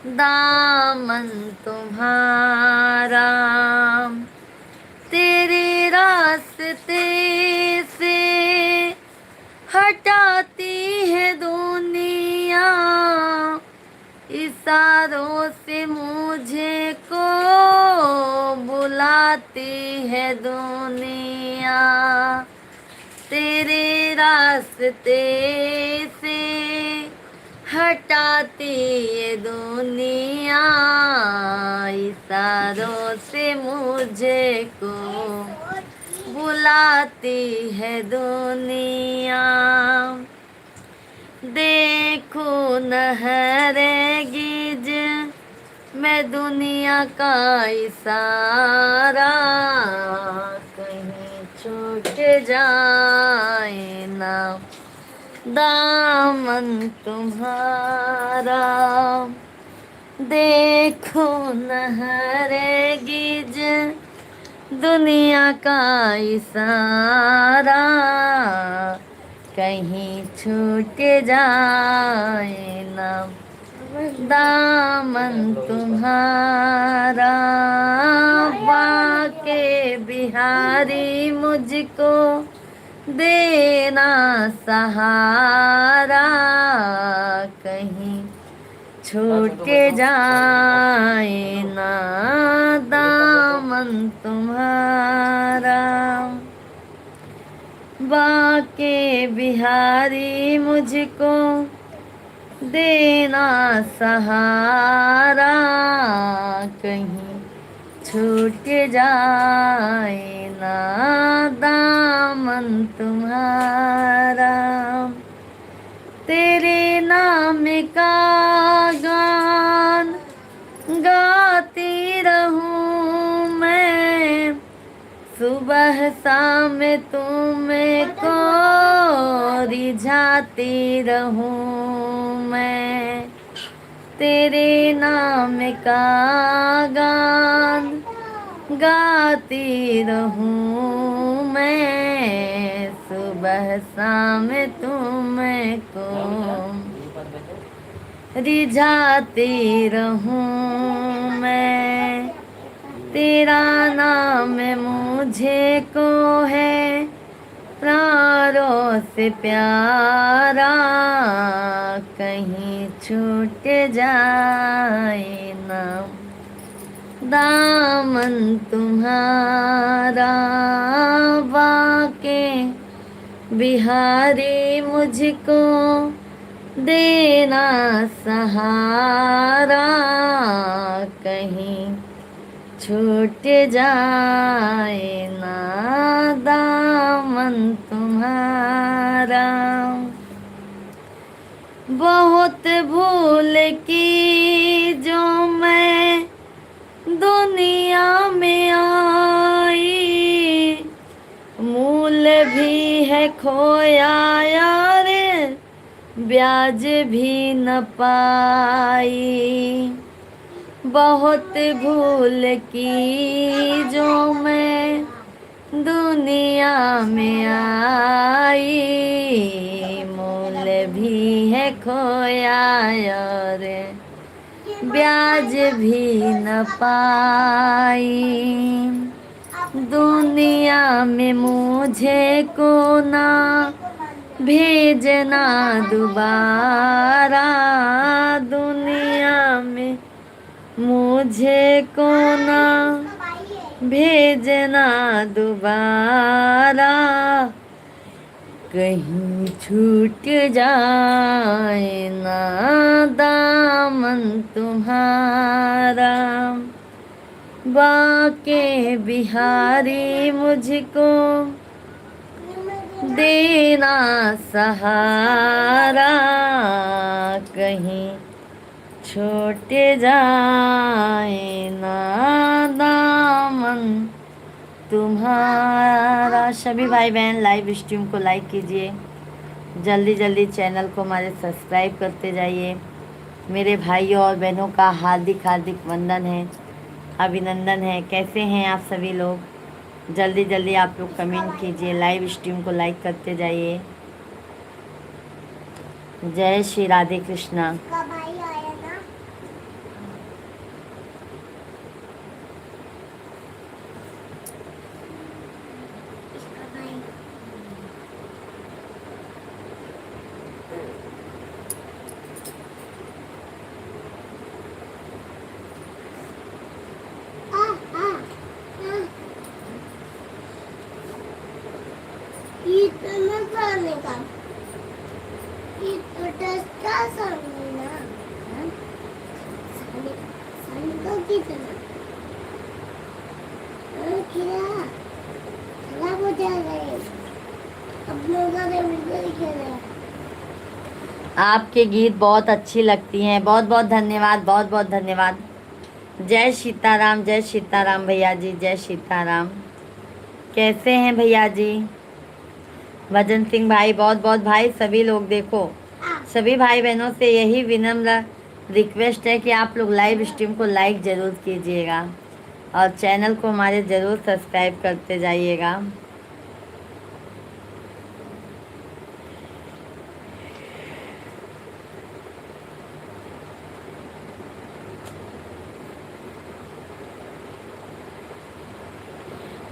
दामन तुम्हारा। तेरे रास्ते से हटाती है दुनिया, इशारों से मुझे को बुलाती है दुनिया। तेरे रास्ते से हटाती ये दुनिया, इशारों से मुझे को बुलाती है दुनिया। देखो न हरगिज मैं दुनिया का इशारा, कहीं छूट जाए ना दामन तुम्हारा। देखो न हरगिज दुनिया का इशारा, कहीं छूट जाए ना दामन तुम्हारा। बांके बिहारी मुझको देना सहारा, कहीं छूट जाए ना दामन तुम्हारा। बांके बिहारी मुझको देना सहारा, कहीं छूट जाए ना दामन तुम्हारा। तेरे नाम का गान गाती रहूं मैं, सुबह शाम तुमको रिझाती रहूं मैं। तेरे नाम का गान गाती रहूं मैं, सुबह शाम तुमको रिझाती रहूं मैं। तेरा नाम मुझे को है प्राणों से प्यारा, कहीं छूट जाए ना दामन तुम्हारा। बांके बिहारी मुझको देना सहारा, कहीं छूट जाए ना दामन तुम्हारा। बहुत भूल की जो मैं दुनिया में आई, मूल भी है खोया यार, ब्याज भी न पाई। बहुत भूल की जो मैं दुनिया में आई, मोल भी है खोया और ब्याज भी न पाई। दुनिया में मुझे को ना भेजना दोबारा, दुनिया में मुझे को ना भेजना दोबारा, कहीं छूट जाए ना दामन तुम्हारा। बांके बिहारी मुझको देना सहारा, कहीं छूट जाए ना दामन तुम्हारा। सभी भाई बहन, लाइव स्ट्रीम को लाइक कीजिए, जल्दी जल्दी चैनल को हमारे सब्सक्राइब करते जाइए। मेरे भाइयों और बहनों का हार्दिक हार्दिक वंदन है, अभिनंदन है। कैसे हैं आप सभी लोग? जल्दी जल्दी आप लोग कमेंट कीजिए, लाइव स्ट्रीम को लाइक करते जाइए। जय श्री राधे कृष्णा। आपके गीत बहुत अच्छी लगती हैं। बहुत बहुत धन्यवाद, बहुत बहुत धन्यवाद। जय सीताराम, जय सीताराम भैया जी, जय सीताराम। कैसे हैं भैया जी? भजन सिंह भाई, बहुत बहुत भाई, सभी लोग देखो, सभी भाई बहनों से यही विनम्र रिक्वेस्ट है कि आप लोग लाइव स्ट्रीम को लाइक ज़रूर कीजिएगा और चैनल को हमारे ज़रूर सब्सक्राइब करते जाइएगा।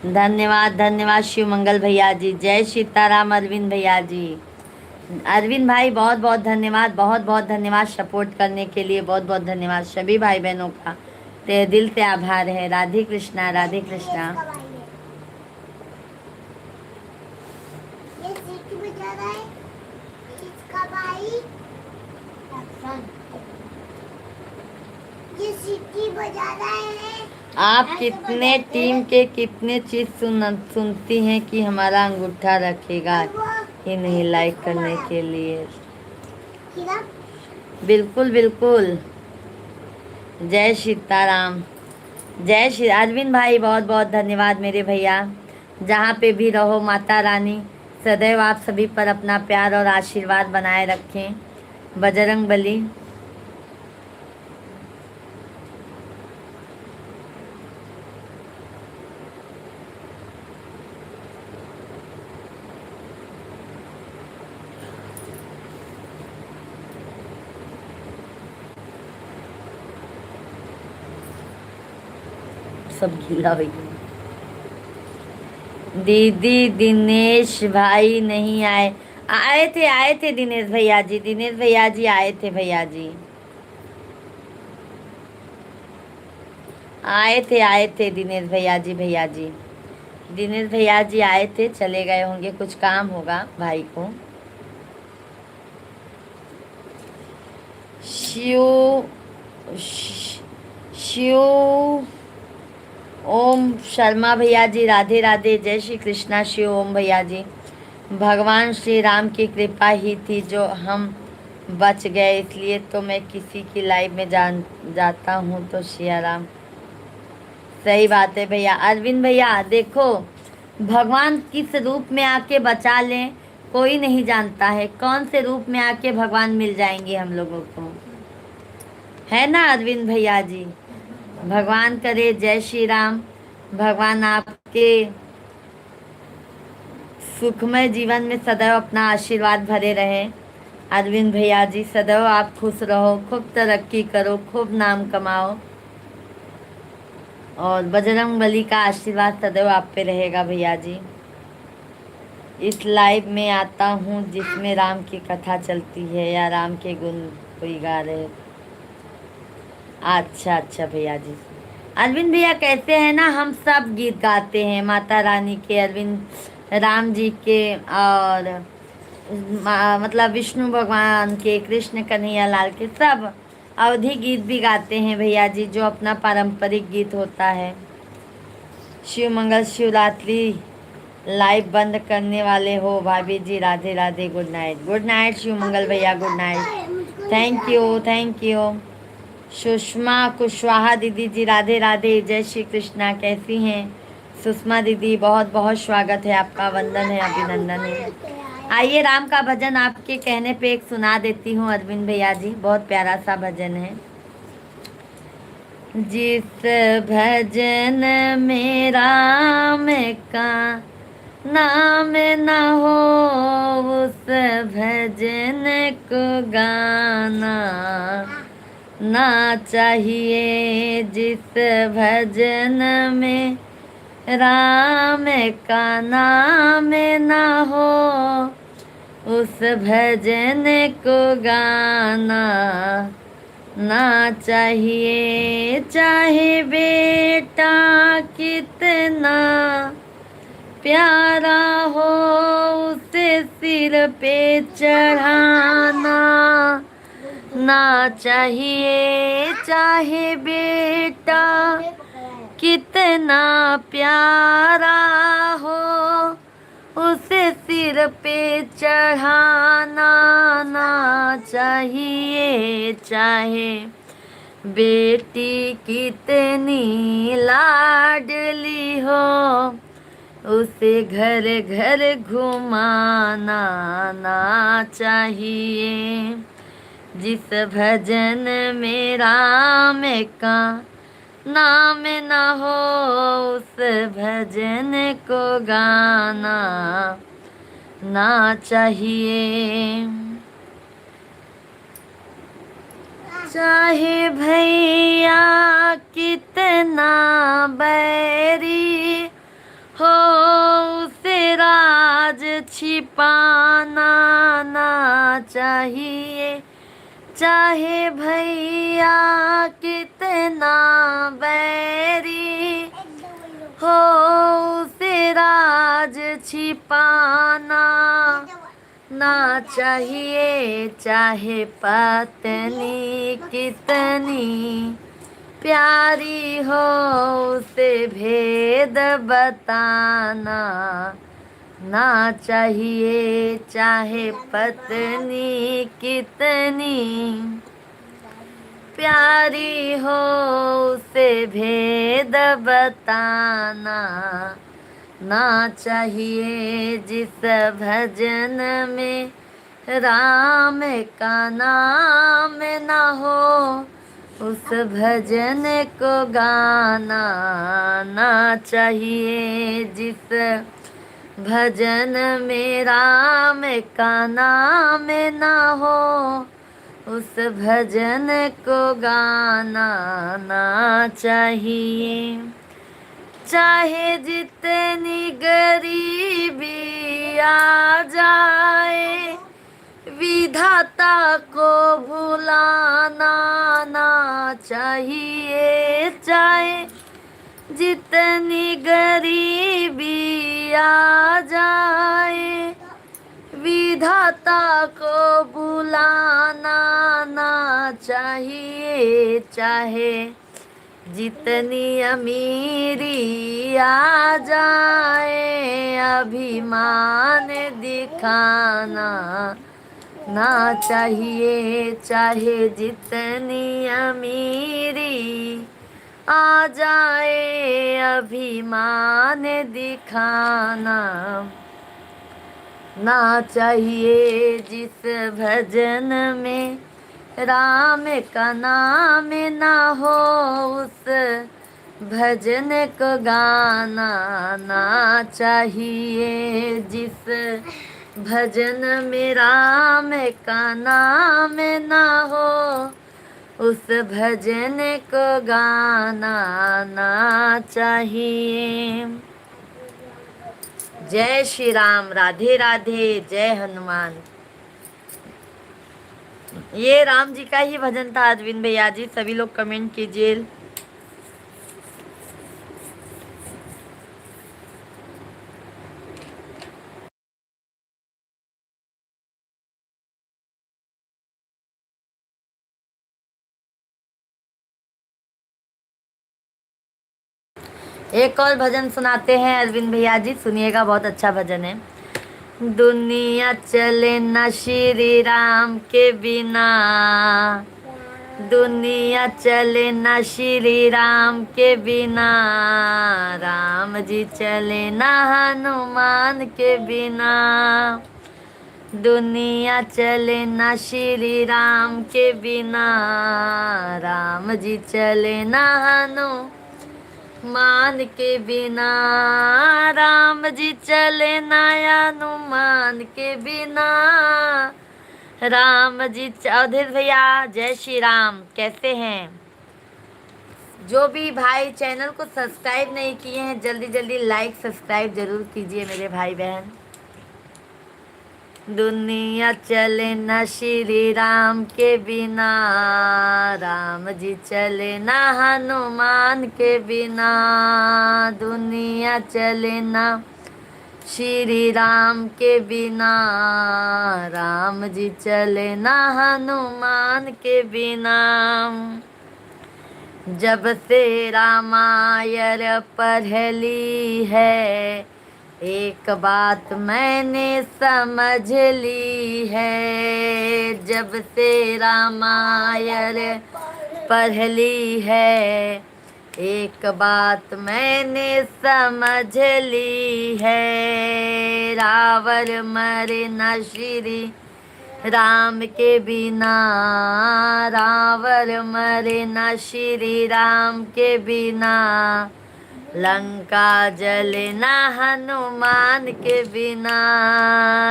धन्यवाद, धन्यवाद शिव मंगल भैया जी, जय सीताराम अरविंद भैया जी। अरविंद भाई, बहुत बहुत धन्यवाद, बहुत बहुत धन्यवाद सपोर्ट करने के लिए, बहुत बहुत धन्यवाद सभी भाई बहनों का, तहे दिल से आभार है। राधे कृष्णा, राधे कृष्णा। ये सीटी बजा रहा है इसका भाई। ये सीटी बजा रहा है। आप कितने टीम के कितने चीज सुन, सुनती हैं कि हमारा अंगूठा रखेगा ही नहीं लाइक करने के लिए। बिल्कुल, बिल्कुल। जय सीताराम, जय श्री अरविंद भाई, बहुत बहुत धन्यवाद मेरे भैया। जहाँ पे भी रहो, माता रानी सदैव आप सभी पर अपना प्यार और आशीर्वाद बनाए रखें। बजरंग बली। सब गीला हो गया। दीदी, दिनेश भाई नहीं आए। आए थे, आए थे दिनेश भैया जी, दिनेश भैया जी आए थे भैया जी, आए थे, आए थे दिनेश भैया जी, भैया जी, दिनेश भैया जी आए थे, चले गए होंगे, कुछ काम होगा भाई को। शिव, शि-, शिव ओम शर्मा भैया जी, राधे राधे, जय श्री कृष्णा। शिव ओम भैया जी, भगवान श्री राम की कृपा ही थी जो हम बच गए, इसलिए तो मैं किसी की लाइव में जान, जाता हूँ तो सिया राम। सही बात है भैया। अरविंद भैया, देखो, भगवान किस रूप में आके बचा लें, कोई नहीं जानता है कौन से रूप में आके भगवान मिल जाएंगे हम लोगों को, है ना अरविंद भैया जी? भगवान करे, जय श्री राम, भगवान आपके सुखमय जीवन में सदैव अपना आशीर्वाद भरे रहे। अरविंद भैया जी, सदैव आप खुश रहो, खूब तरक्की करो, खूब नाम कमाओ, और बजरंग बली का आशीर्वाद सदैव आप पे रहेगा भैया जी। इस लाइव में आता हूँ जिसमें राम की कथा चलती है या राम के गुण कोई गा रहे। अच्छा, अच्छा भैया जी। अरविंद भैया, कैसे हैं ना, हम सब गीत गाते हैं माता रानी के, अरविंद राम जी के, और मा-, मतलब विष्णु भगवान के, कृष्ण कन्हैया लाल के, सब अवधी गीत भी गाते हैं भैया जी, जो अपना पारंपरिक गीत होता है। शिव मंगल शिवरात्रि लाइव बंद करने वाले हो भाभी जी। Radhe Radhe, good night. Good night Shiv Mangal भैया, good night. Thank you, thank you. Sushma Kushwaha दीदी जी, राधे राधे, जय श्री कृष्णा, कैसी हैं? सुषमा दीदी, बहुत बहुत स्वागत है आपका, वंदन है, अभिनंदन है। आइए, राम का भजन आपके कहने पे एक सुना देती हूँ अरविंद भैया जी, बहुत प्यारा सा भजन है। जिस भजन में राम का नाम न हो, उस भजन को गाना ना चाहिए। जिस भजन में राम का नाम ना हो, उस भजन को गाना ना चाहिए। चाहे बेटा कितना प्यारा हो, उसे सिर पे चढ़ाना ना चाहिए। चाहे बेटा कितना प्यारा हो, उसे सिर पे चढ़ाना ना चाहिए। चाहे बेटी कितनी लाडली हो, उसे घर घर घुमाना ना चाहिए। जिस भजन में राम का नाम न हो, उस भजन को गाना ना चाहिए। चाहे भैया कितना बैरी हो, उसे राज छिपाना ना चाहिए। चाहे भैया कितना बैरी हो, उसे राज छिपाना ना चाहिए। चाहे पत्नी कितनी प्यारी हो, उसे भेद बताना ना चाहिए। चाहे पत्नी कितनी प्यारी हो, उसे भेद बताना ना चाहिए। जिस भजन में राम का नाम ना हो, उस भजन को गाना ना चाहिए। जिस भजन में राम का नाम ना हो, उस भजन को गाना ना चाहिए। चाहे जितनी गरीबी आ जाए, विधाता को भुलाना ना चाहिए। चाहे जितनी गरीबी आ जाए, विधाता को भुलाना ना चाहिए। चाहे जितनी अमीरी आ जाए, अभिमान दिखाना ना चाहिए। चाहे जितनी अमीरी आ जाए, अभिमान दिखाना ना चाहिए। जिस भजन में राम का नाम ना हो, उस भजन को गाना ना चाहिए, जिस भजन में राम का नाम ना हो, उस भजन को गाना ना चाहिए। जय श्री राम, राधे राधे, जय हनुमान। ये राम जी का ही भजन था अरविंद भैया जी, सभी लोग comment कीजिए। एक और भजन सुनाते हैं अरविंद भैया जी, सुनिएगा, बहुत अच्छा भजन है। दुनिया चले ना श्री राम के बिना, दुनिया चले ना श्री राम के बिना, राम जी चले ना हनुमान के बिना। दुनिया चले ना श्री राम के बिना, राम जी चले ना हनुमान के बिना, राम जी चले ना हनुमान के बिना, राम जी च-, अवधेश भैया, जय श्री राम, कैसे हैं? जो भी भाई channel को subscribe नहीं किए हैं, जल्दी जल्दी like subscribe जरूर कीजिए मेरे भाई बहन। दुनिया चले ना श्री राम के बिना, राम जी चले ना हनुमान के बिना। दुनिया चले ना श्री राम के बिना, राम जी चले ना हनुमान के बिना। जब से रामायण पढ़ ली है, एक बात मैंने समझ ली है। जब से रामायण पढ़ ली है, एक बात मैंने समझ ली है। रावण मरे ना श्री राम के बिना, रावण मरे ना श्री राम के बिना, लंका जले ना हनुमान के बिना।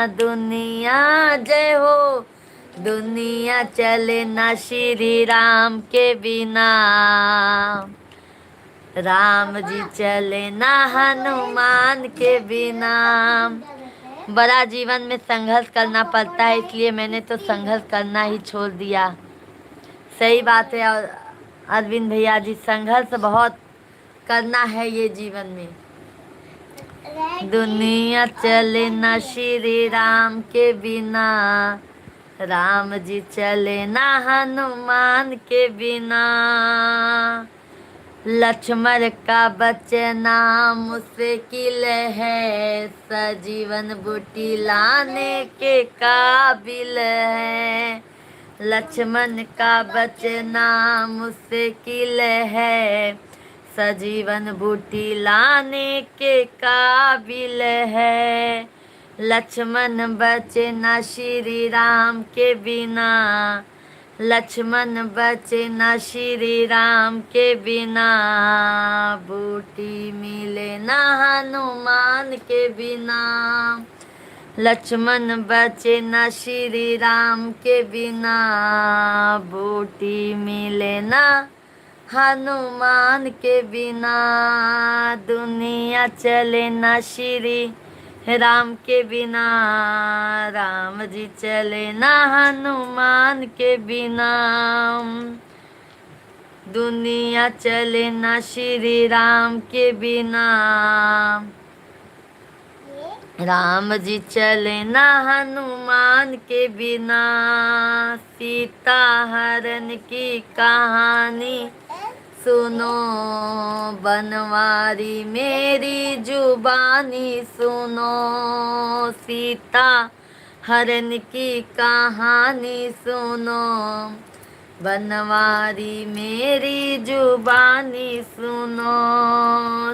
दुनिया जय हो, दुनिया चले ना श्री राम के बिना, राम जी चले ना हनुमान के बिना। बड़ा जीवन में संघर्ष करना पड़ता है, इसलिए मैंने तो संघर्ष करना ही छोड़ दिया। सही बात है, और अरविंद भैया जी, संघर्ष बहुत करना है ये जीवन में। दुनिया चले ना श्री राम के बिना, राम जी चले ना हनुमान के बिना। लक्ष्मण का बचना मुश्किल है, सजीवन बूटी लाने के काबिल है। लक्ष्मण का बचना मुश्किल है, सजीवन बूटी लाने के काबिल है। लक्ष्मण बचे ना श्री राम के बिना, लक्ष्मण बचे ना श्री राम के बिना, बूटी मिले ना हनुमान के बिना। लक्ष्मण बचे ना श्री राम के बिना, बूटी मिले ना हनुमान के बिना। दुनिया चले ना श्री राम के बिना, राम जी चले ना हनुमान के बिना। दुनिया चले ना श्री राम के बिना, राम जी चले ना हनुमान के बिना। सीता हरण की कहानी सुनो, बनवारी मेरी जुबानी सुनो। सीता हरण की कहानी सुनो, बनवारी मेरी जुबानी सुनो।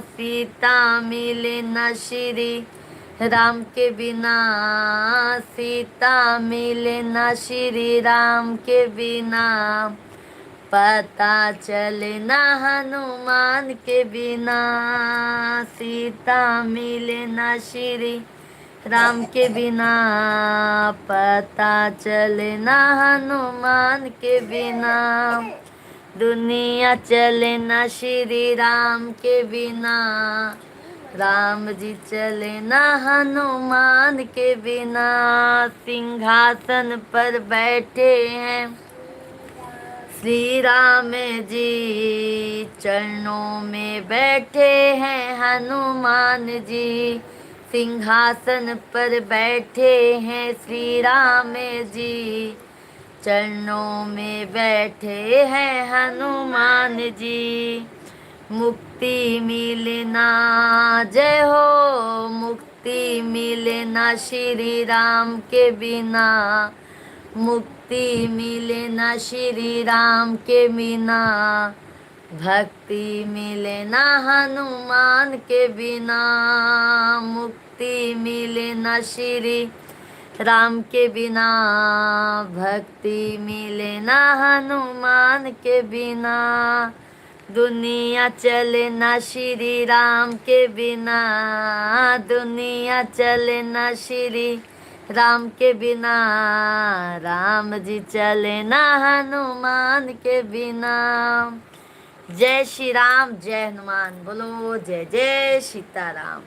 सीता मिले ना श्री राम के बिना, सीता मिले ना श्री राम के बिना। पता चले ना हनुमान के बिना, सीता मिले ना श्री राम के बिना। पता चले ना हनुमान के बिना, दुनिया चले ना श्री राम के बिना। राम जी चले ना हनुमान के बिना। सिंहासन पर बैठे हैं श्री राम जी, चरणों में बैठे हैं हनुमान जी। सिंहासन पर बैठे हैं श्री राम जी, चरणों में बैठे हैं हनुमान जी। मुक्ति मिले ना, जय हो, मुक्ति मिले ना श्री राम के बिना, मुक्ति मिले ना श्री राम के बिना, भक्ति मिले ना हनुमान के बिना, मुक्ति मिले ना श्री राम के बिना, भक्ति मिले ना हनुमान के बिना। दुनिया चले ना श्री राम के बिना, दुनिया चले ना श्री राम के बिना, राम जी चले ना हनुमान के बिना। जय श्री राम, जय हनुमान, बोलो जय जय सीताराम।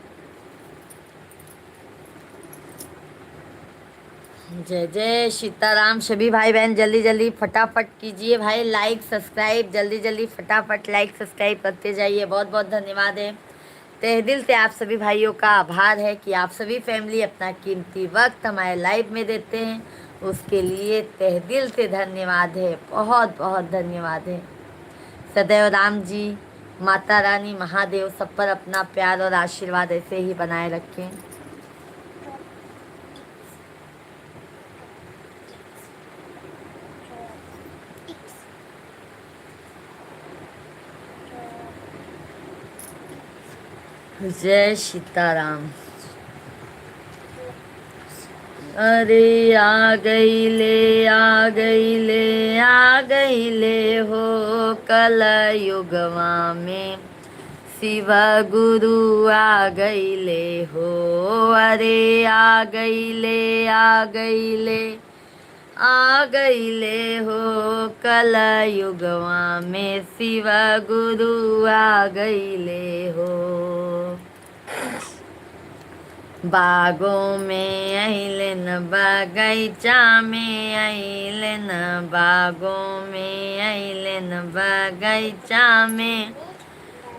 जय जय सीताराम। सभी भाई बहन जल्दी जल्दी फटाफट कीजिए भाई like subscribe, जल्दी जल्दी फटाफट like subscribe करते जाइए। बहुत बहुत धन्यवाद है, तहे दिल से आप सभी भाइयों का आभार है कि आप सभी family अपना कीमती वक्त हमारे live में देते हैं, उसके लिए तहे दिल से धन्यवाद है, बहुत बहुत धन्यवाद है। सदैव राम जी, माता रानी, महादेव सब पर अपना प्यार और आशीर्वाद ऐसे ही बनाए रखें। जय सीताराम। अरे आ गईले, आ गईले, आ गईले हो कलयुगवा में, शिव गुरु आ गईले हो। अरे आ गईले, आ गईले, आ गईले हो कलयुगवा में, शिव गुरु आ गईले हो। बागों में अइलेन, बगैचा में अइलेन, बागों में अइलेन, बगैचा में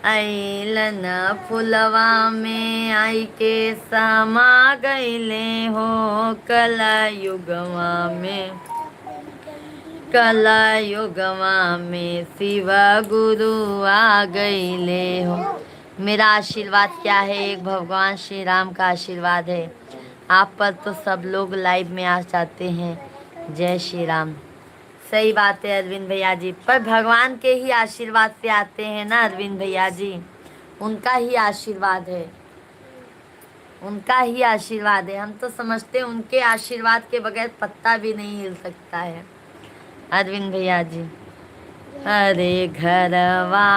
अइलेन, फुलवा में आइके समा गईले हो कलयुगवा में, कलयुगवा में शिव गुरु आ गईले हो। मेरा आशीर्वाद क्या है, एक भगवान श्री राम का आशीर्वाद है। आप पर तो सब लोग live में आ जाते हैं। जय श्री राम। सही बात है अरविंद भैया जी, पर भगवान के ही आशीर्वाद से आते हैं ना अरविंद भैया जी, उनका ही आशीर्वाद है, उनका ही आशीर्वाद है। हम तो समझते हैं उनके आशीर्वाद के बगैर पत्ता भी नहीं हिल सकता है। अरविंद भैया जी। अरे घरवा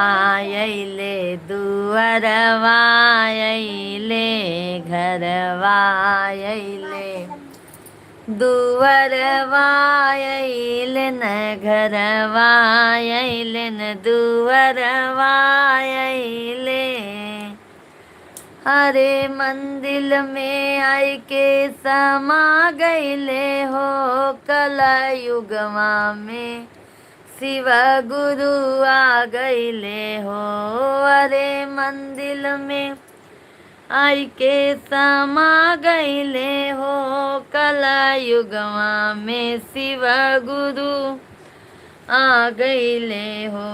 अइले, दुअरवा अइले, घरवा अइले, दुअरवा अइले न, घरवा अइले न, दुअरवा अइले। अरे मंदिर में आइके समा गईले हो कलयुगवा में, शिव गुरु आ गईले हो। अरे मंदिर में आइके समा गईले हो कलयुगवा में, शिव गुरु आ गईले हो।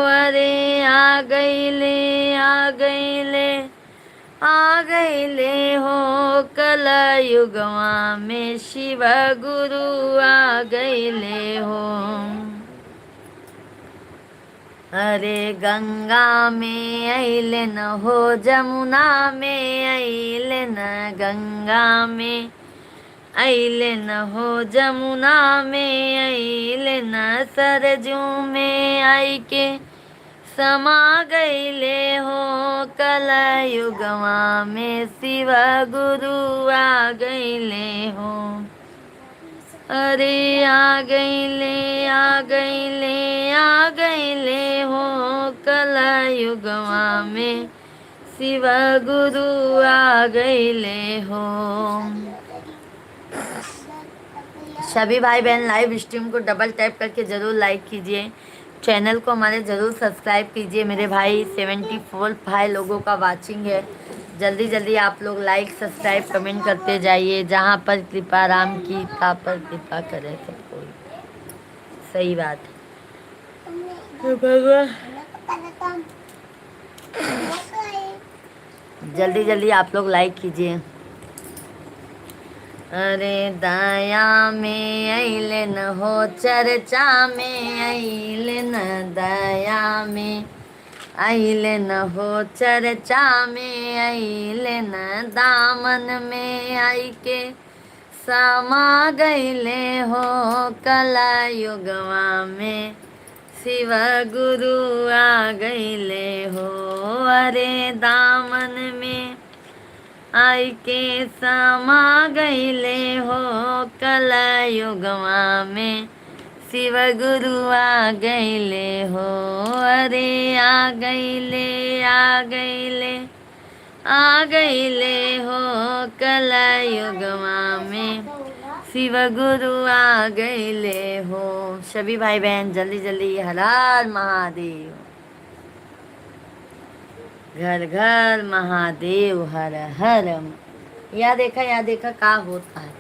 अरे आ गईले, आ गईले, आ गईले हो कलयुगवा में, शिव गुरु आ गईले हो। अरे गंगा में अइलेन हो, जमुना में अइलेन, गंगा में अइले न हो जमुना में, अइले न सरजू में, आइके समा गइले हो कलयुगवा में, शिव गुरु आ गइले हो। अरे आ गइले, आ गइले, आ गइले हो कलयुगवा में, शिव गुरु आ गइले हो। सभी भाई बहन live stream को double tap करके ज़रूर like कीजिए, channel को हमारे ज़रूर subscribe कीजिए। मेरे भाई seventy four भाई लोगों का watching है, जल्दी जल्दी आप लोग like, subscribe, comment करते जाइए। जहाँ पर कृपा राम की, तहाँ पर कृपा करे सब कोई। सही बात है। हे भगवान। जल्दी जल्दी आप लोग like कीजिए। अरे दया में अइले न हो, चर्चा में अइले न, दया में अइले न हो, चर्चा में अइले न, दामन में आइके समा गइले हो कलयुगवा में, शिव गुरु आ गइले हो। अरे दामन में आइके समा गइले हो कलयुगवा में, शिव गुरु आ गइले हो। अरे आ गइले, आ गइले, आ गइले हो कलयुगवा में, शिव गुरु आ गइले हो। सभी भाई बहन जल्दी जल्दी हर हर महादेव, घर घर महादेव, हर हर म-, या देखा, या देखा का होता है।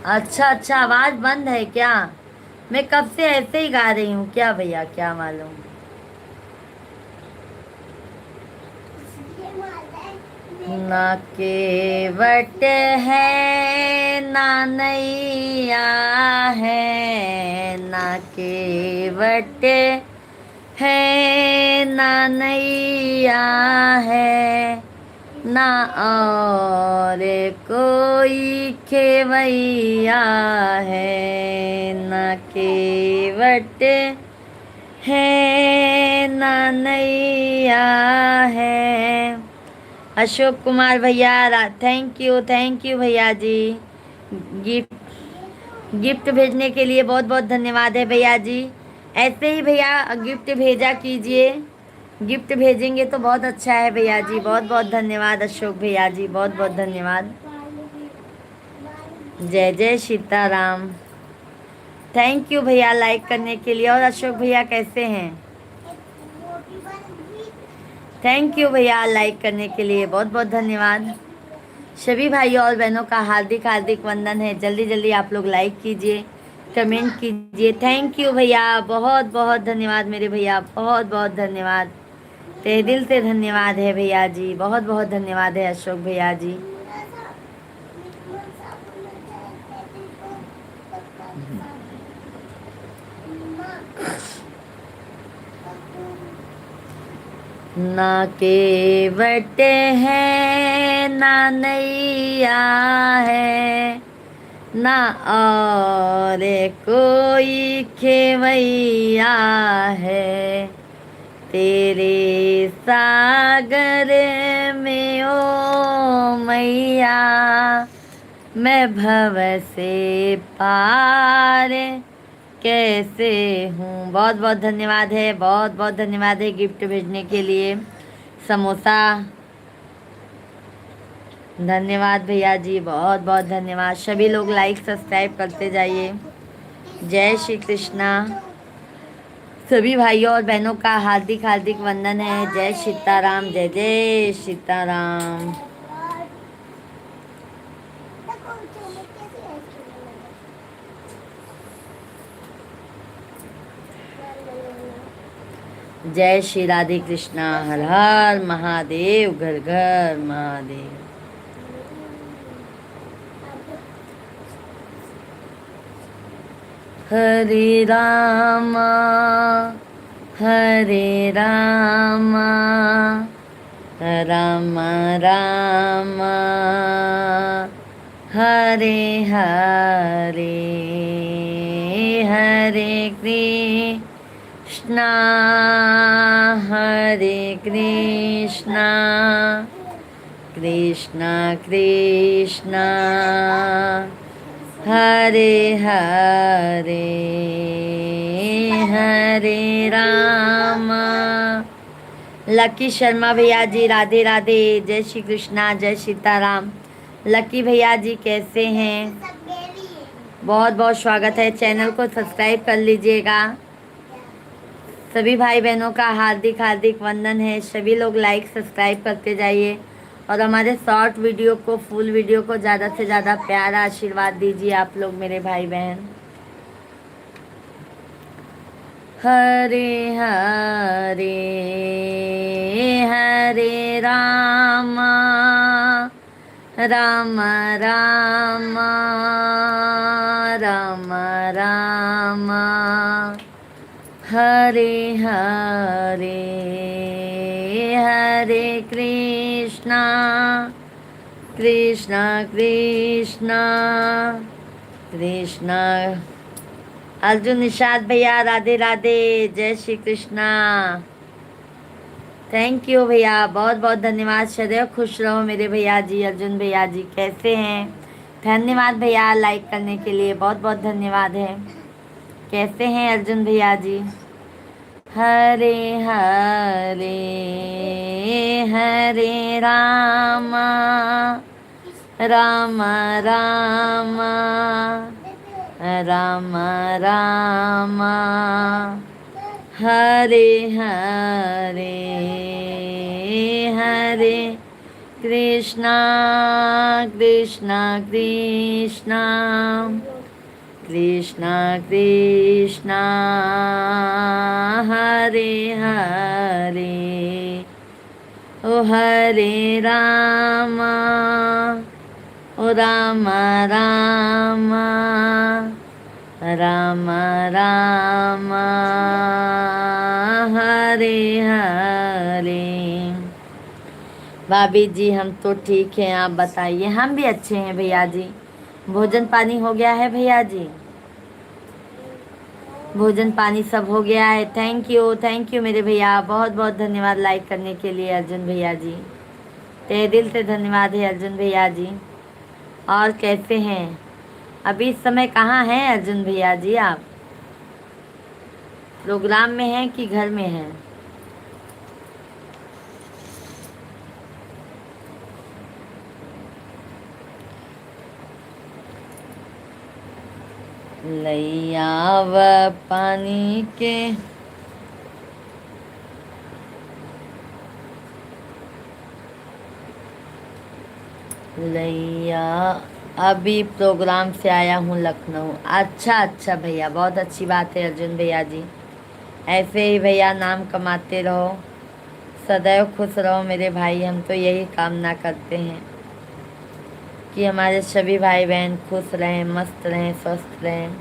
अच्छा, अच्छा, आवाज बंद है क्या? मैं कब से ऐसे ही गा रही हूँ क्या भैया, क्या मालूम। ना केवट है, ना नैया है, ना केवट है, ना नैया है, ना और कोई खेवैया है, ना केवट है, ना नैया है। अशोक कुमार भैया, रा-, thank you, thank you भैया जी। गिफ्ट, गिफ्ट भेजने के लिए बहुत बहुत धन्यवाद है भैया जी। ऐसे ही भैया गिफ्ट भेजा कीजिए, गिफ्ट भेजेंगे तो बहुत अच्छा है भैया जी। बहुत बहुत धन्यवाद अशोक भैया जी, बहुत बहुत धन्यवाद। जय जय सीताराम। Thank you भैया लाइक करने के लिए। और अशोक भैया कैसे हैं? Thank you भैया लाइक करने के लिए, बहुत बहुत धन्यवाद। सभी भाइयों और बहनों का हार्दिक हार्दिक वंदन है। जल्दी जल्दी आप लोग लाइक कीजिए, कमेंट कीजिए। Thank you भैया, बहुत बहुत धन्यवाद मेरे भैया, बहुत बहुत धन्यवाद, तहे दिल से धन्यवाद है भैया जी, बहुत बहुत धन्यवाद है अशोक भैया जी। ना केवट है, ना नैया है, ना और कोई खेवैया है। तेरे सागर में ओ मैया, मैं भव से पार कैसे हूँ। बहुत बहुत धन्यवाद है, बहुत बहुत धन्यवाद है गिफ्ट भेजने के लिए। समोसा, धन्यवाद भैया जी, बहुत बहुत धन्यवाद। सभी लोग लाइक सब्सक्राइब करते जाइए। जय श्री कृष्णा। सभी भाइयों और बहनों का हार्दिक हार्दिक वंदन है। जय सीताराम, जय जय सीताराम। जय श्री राधे कृष्णा, हर हर महादेव, घर घर महादेव। हरे रामा, हरे रामा, रामा रामा, हरे हरे, हरे कृष्णा, हरे कृष्णा, कृष्णा कृष्णा, हरे हरे, हरे रामा। लकी शर्मा भैया जी, राधे राधे, जय श्री कृष्णा, जय सीताराम। लकी भैया जी, कैसे हैं? बहुत बहुत स्वागत है, चैनल को सब्सक्राइब कर लीजिएगा। सभी भाई बहनों का हार्दिक हार्दिक वंदन है। सभी लोग लाइक सब्सक्राइब करते जाइए और हमारे शॉर्ट वीडियो को, फुल वीडियो को ज़्यादा से ज़्यादा प्यारा आशीर्वाद दीजिए आप लोग मेरे भाई बहन। हरे हरे, हरे रामा, रामा रामा, रामा रामा, हरे हरे, हरे कृष्णा, कृष्णा कृष्णा, कृष्णा। अर्जुन निषाद भैया, राधे राधे, जय श्री कृष्णा। Thank you भैया, बहुत बहुत धन्यवाद। सदैव खुश रहो मेरे भैया जी, अर्जुन भैया जी, कैसे हैं? धन्यवाद भैया लाइक करने के लिए, बहुत बहुत धन्यवाद है। कैसे हैं अर्जुन भैया जी? हरे हरे, हरे रामा, रामा रामा, रामा रामा, हरे हरे, हरे कृष्णा कृष्णा कृष्णा कृष्णा कृष्णा हरे हरे। ओ हरे रामा, ओ रामा रामा, रामा रामा हरे हरे। भाभी जी, हम तो ठीक हैं, आप बताइए। हम भी अच्छे हैं भैया जी। भोजन पानी हो गया है भैया जी? भोजन पानी सब हो गया है। Thank you, thank you मेरे भैया, बहुत बहुत धन्यवाद like करने के लिए अर्जुन भैया जी। तहे दिल से धन्यवाद है अर्जुन भैया जी। और कैसे हैं? अभी इस समय कहाँ हैं अर्जुन भैया जी आप? प्रोग्राम में हैं कि घर में हैं? लइयाव पानी के। लइया, अभी प्रोग्राम से आया हूँ लखनऊ। अच्छा, अच्छा भैया, बहुत अच्छी बात है अर्जुन भैया जी। ऐसे ही भैया नाम कमाते रहो, सदैव खुश रहो मेरे भाई, हम तो यही कामना करते हैं कि हमारे सभी भाई बहन खुश रहें, मस्त रहें, स्वस्थ रहें।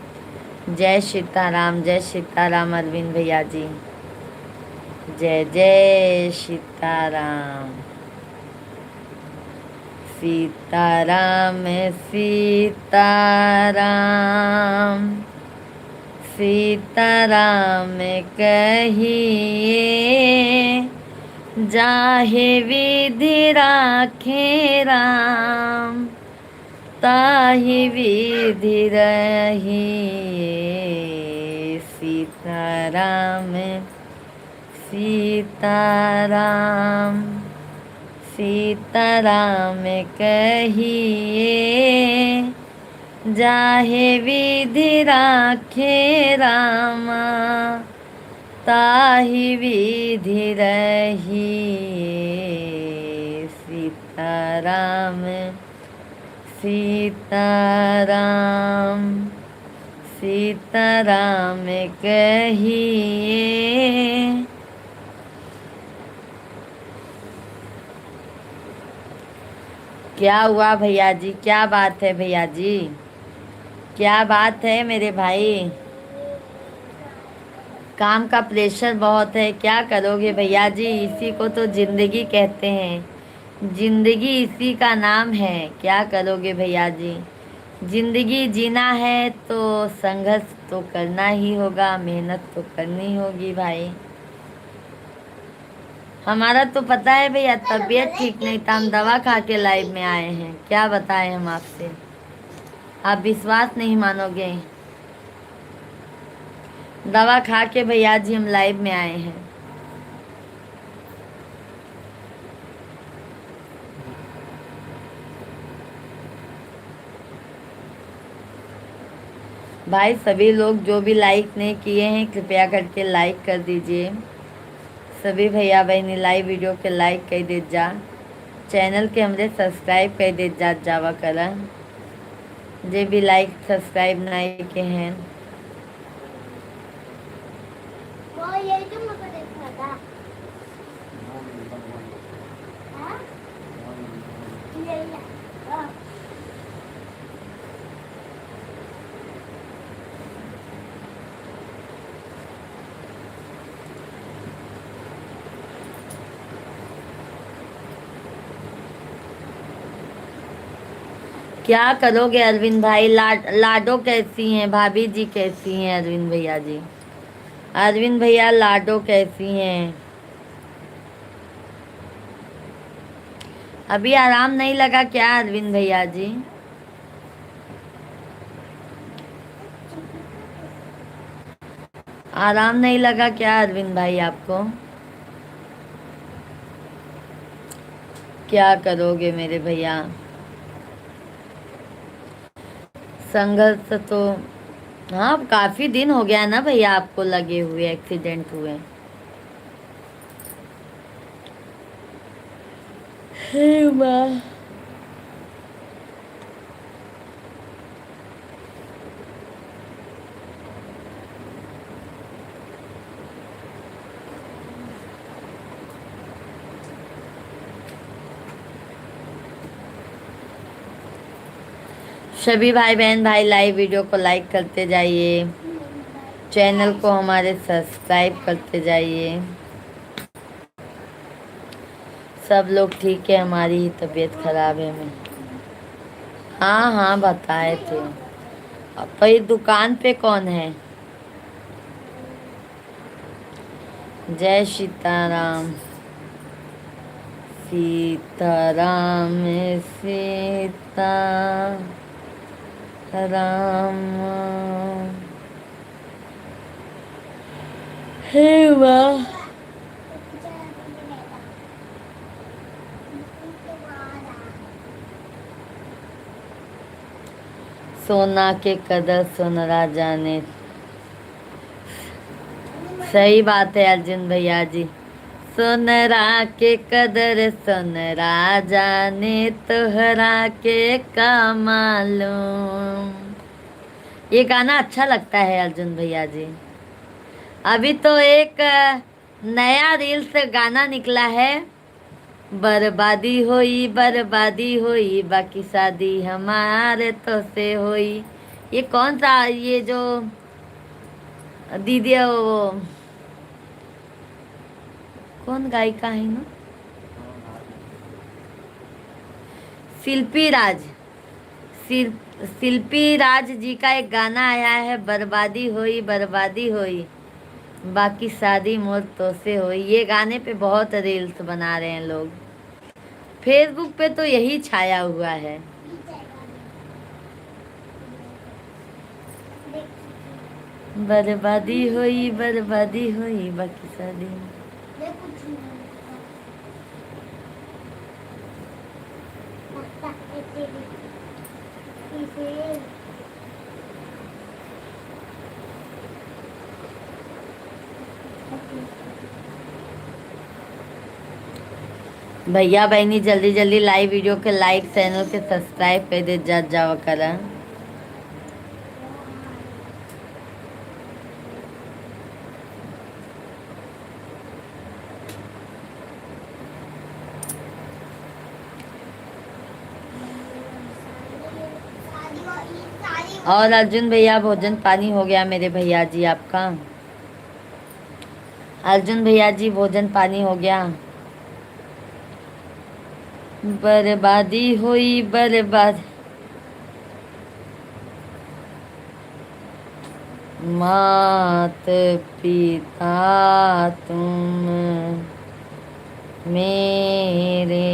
जय सीताराम, जय सीताराम अरविंद भैया जी। जय जय सीताराम। सीताराम, सीताराम, सीताराम कहिए, जाहि विधि राखे राम, ताहि विधि रहिए। सीताराम, सीताराम, सीताराम कहिए, जाहे विधि राखे रामा, ताहि विधि रहिए। सीताराम, सीताराम, सीताराम कहिए। क्या हुआ भैया जी, क्या बात है भैया जी, क्या बात है मेरे भाई? काम का प्रेशर बहुत है, क्या करोगे भैया जी, इसी को तो जिंदगी कहते हैं। जिंदगी इसी का नाम है, क्या करोगे भैया जी? जिंदगी जीना है तो संघर्ष तो करना ही होगा, मेहनत तो करनी होगी भाई। हमारा तो पता है भैया, तबीयत ठीक नहीं था, हम दवा खा के लाइव में आए हैं। क्या बताएं हम आपसे, आप विश्वास नहीं मानोगे। दवा खा के भैया जी हम लाइव में आए हैं। भाई, सभी लोग जो भी लाइक नहीं किए हैं, कृपया करके लाइक कर दीजिए। सभी भैया बहनी लाइव वीडियो के लाइक कर दे जा, चैनल के हमरे सब्सक्राइब कर दे जा, जावा करा। जे भी लाइक सब्सक्राइब नहीं के हैं। वो यही तो मुझे देखना था। हाँ? ये, ये। हाँ। क्या करोगे अरविंद भाई? ला-, लाडो कैसी हैं? भाभी जी कैसी हैं अरविंद भैया जी? अरविंद भैया, लाडो कैसी हैं? अभी आराम नहीं लगा क्या अरविंद भैया जी? आराम नहीं लगा क्या अरविंद भाई आपको? क्या करोगे मेरे भैया? संघर्ष तो, हाँ, काफी दिन हो गया ना भैया आपको लगे हुए, एक्सीडेंट हुए। हे माँ। सभी भाई बहन, भाई, लाइव वीडियो को लाइक करते जाइए, चैनल को हमारे सब्सक्राइब करते जाइए। सब लोग ठीक है, हमारी ही तबीयत खराब है। मैं, हाँ, हाँ, बताए थे। अब तो ये दुकान पे कौन है? जय सीताराम। सीताराम, सीताराम। हे माँ। सोना के कदर सोनरा जाने। सही बात है अर्जुन भैया जी। सोनरा के कदर सोनरा जाने, तोहरा के का मालूम। ये गाना अच्छा लगता है अर्जुन भैया जी। अभी तो एक नया रील्स गाना निकला है, बर्बादी होई, बर्बादी होई, बाकी शादी हमारे तो से होई। ये कौन सा, ये जो दीदी, वो कौन गायिका है ना? शिल्पी राज। शिल-, शिल्पी राज जी का एक गाना आया है, बर्बादी होई, बर्बादी होई, बाकी शादी मोर तोसे होई। ये गाने पे बहुत रील्स बना रहे हैं लोग। Facebook पे तो यही छाया हुआ है। बर्बादी होई, बर्बादी होई, बाकी शादी। भैया बहनी, जल्दी जल्दी लाइव वीडियो के लाइक, चैनल के सब्सक्राइब कर दे, जा जावा करा। और अर्जुन भैया, भोजन पानी हो गया मेरे भैया जी आपका? अर्जुन भैया जी, भोजन पानी हो गया? बर्बादी होई बर्बाद। मात पिता तुम मेरे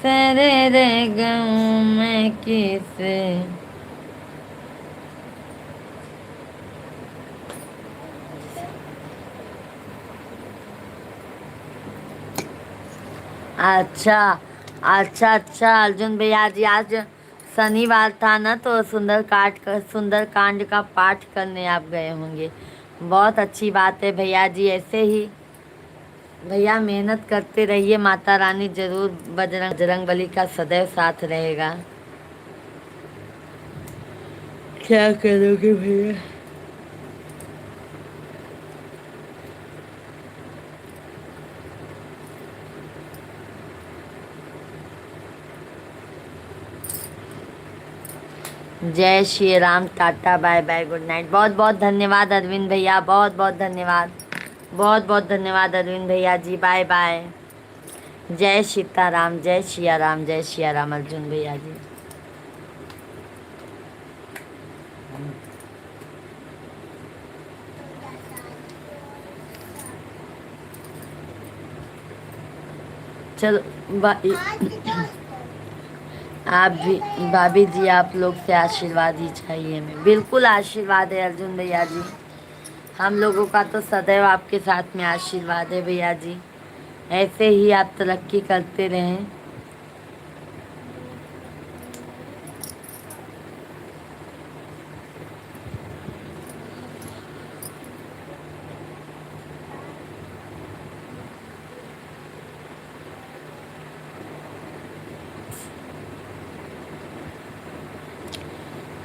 सरगम किस। अच्छा, अच्छा, अच्छा, अर्जुन भैया जी, आज शनिवार था ना, तो सुंदरकांड का, सुंदरकांड का पाठ करने आप गए होंगे। बहुत अच्छी बात है भैया जी, ऐसे ही भैया मेहनत करते रहिए, माता रानी जरूर बजरंग, बजरंग बली का सदैव साथ रहेगा। क्या करोगे भैया? जय Shri Ram, tata, bye bye, good night. बहुत बहुत धन्यवाद अरविंद भैया, बहुत बहुत धन्यवाद, बहुत बहुत धन्यवाद अरविंद भैया जी, बाय बाय। जय सीताराम, जय सिया राम, जय सिया राम अर्जुन भैया जी। चलो, बा-, आप भी, भाभी जी, आप लोग से आशीर्वाद ही चाहिए हमें। बिल्कुल आशीर्वाद है अर्जुन भैया जी, हम लोगों का तो सदैव आपके साथ में आशीर्वाद है भैया जी, ऐसे ही आप तरक्की करते रहें।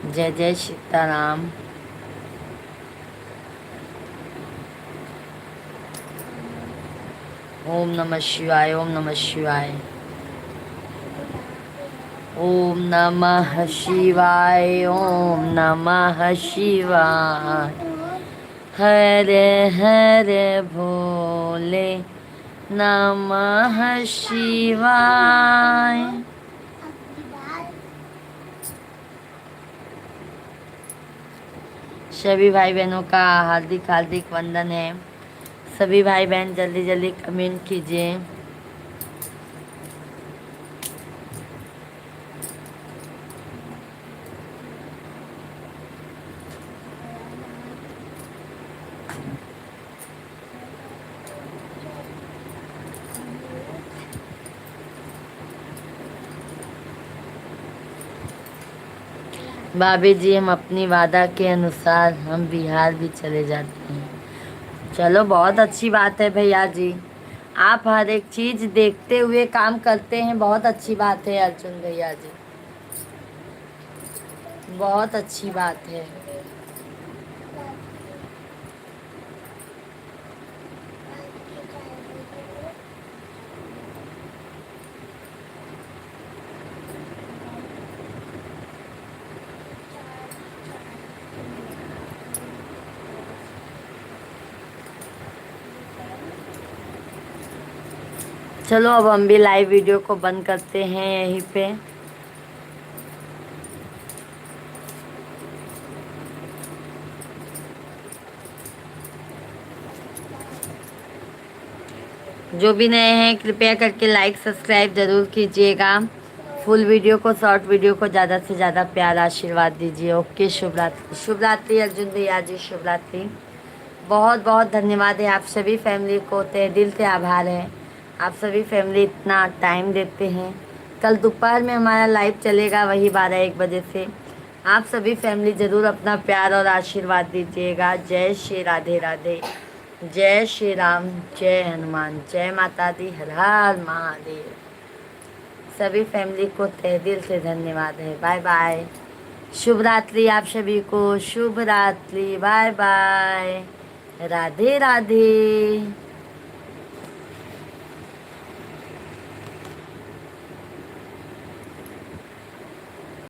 जय जय सीताराम। ओम नमः शिवाय, ओम नमः शिवाय। ओम नमः शिवाय, ओम नमः शिवाय। हर हर भोले नमः शिवाय। सभी भाई बहनों का हार्दिक हार्दिक वंदन है। सभी भाई बहन जल्दी जल्दी कमेंट कीजिए। भाभी जी, हम अपनी वादा के अनुसार हम बिहार भी चले जाते हैं। चलो, बहुत अच्छी बात है भैया जी, आप हर एक चीज देखते हुए काम करते हैं, बहुत अच्छी बात है अर्जुन भैया जी, बहुत अच्छी बात है। चलो, अब हम भी लाइव वीडियो को बंद करते हैं यहीं पे। जो भी नए हैं, कृपया करके लाइक सब्सक्राइब जरूर कीजिएगा। फुल वीडियो को, शॉर्ट वीडियो को ज़्यादा से ज़्यादा प्यार आशीर्वाद दीजिए। ओके, शुभ रात्रि। शुभ रात्रि अर्जुन भैया जी, शुभ रात्रि। बहुत बहुत धन्यवाद है आप सभी फैमिली को, तहे दिल से आभार है। आप सभी फैमिली इतना टाइम देते हैं। कल दोपहर में हमारा लाइव चलेगा, वही बारह एक बजे से। आप सभी फैमिली ज़रूर अपना प्यार और आशीर्वाद दीजिएगा। जय श्री राधे राधे, जय श्री राम, जय हनुमान, जय माता दी, हर हर महादेव। सभी फैमिली को तहे दिल से धन्यवाद है। Bye bye. शुभ रात्रि आप सभी को, शुभ रात्रि। Bye bye. राधे राधे।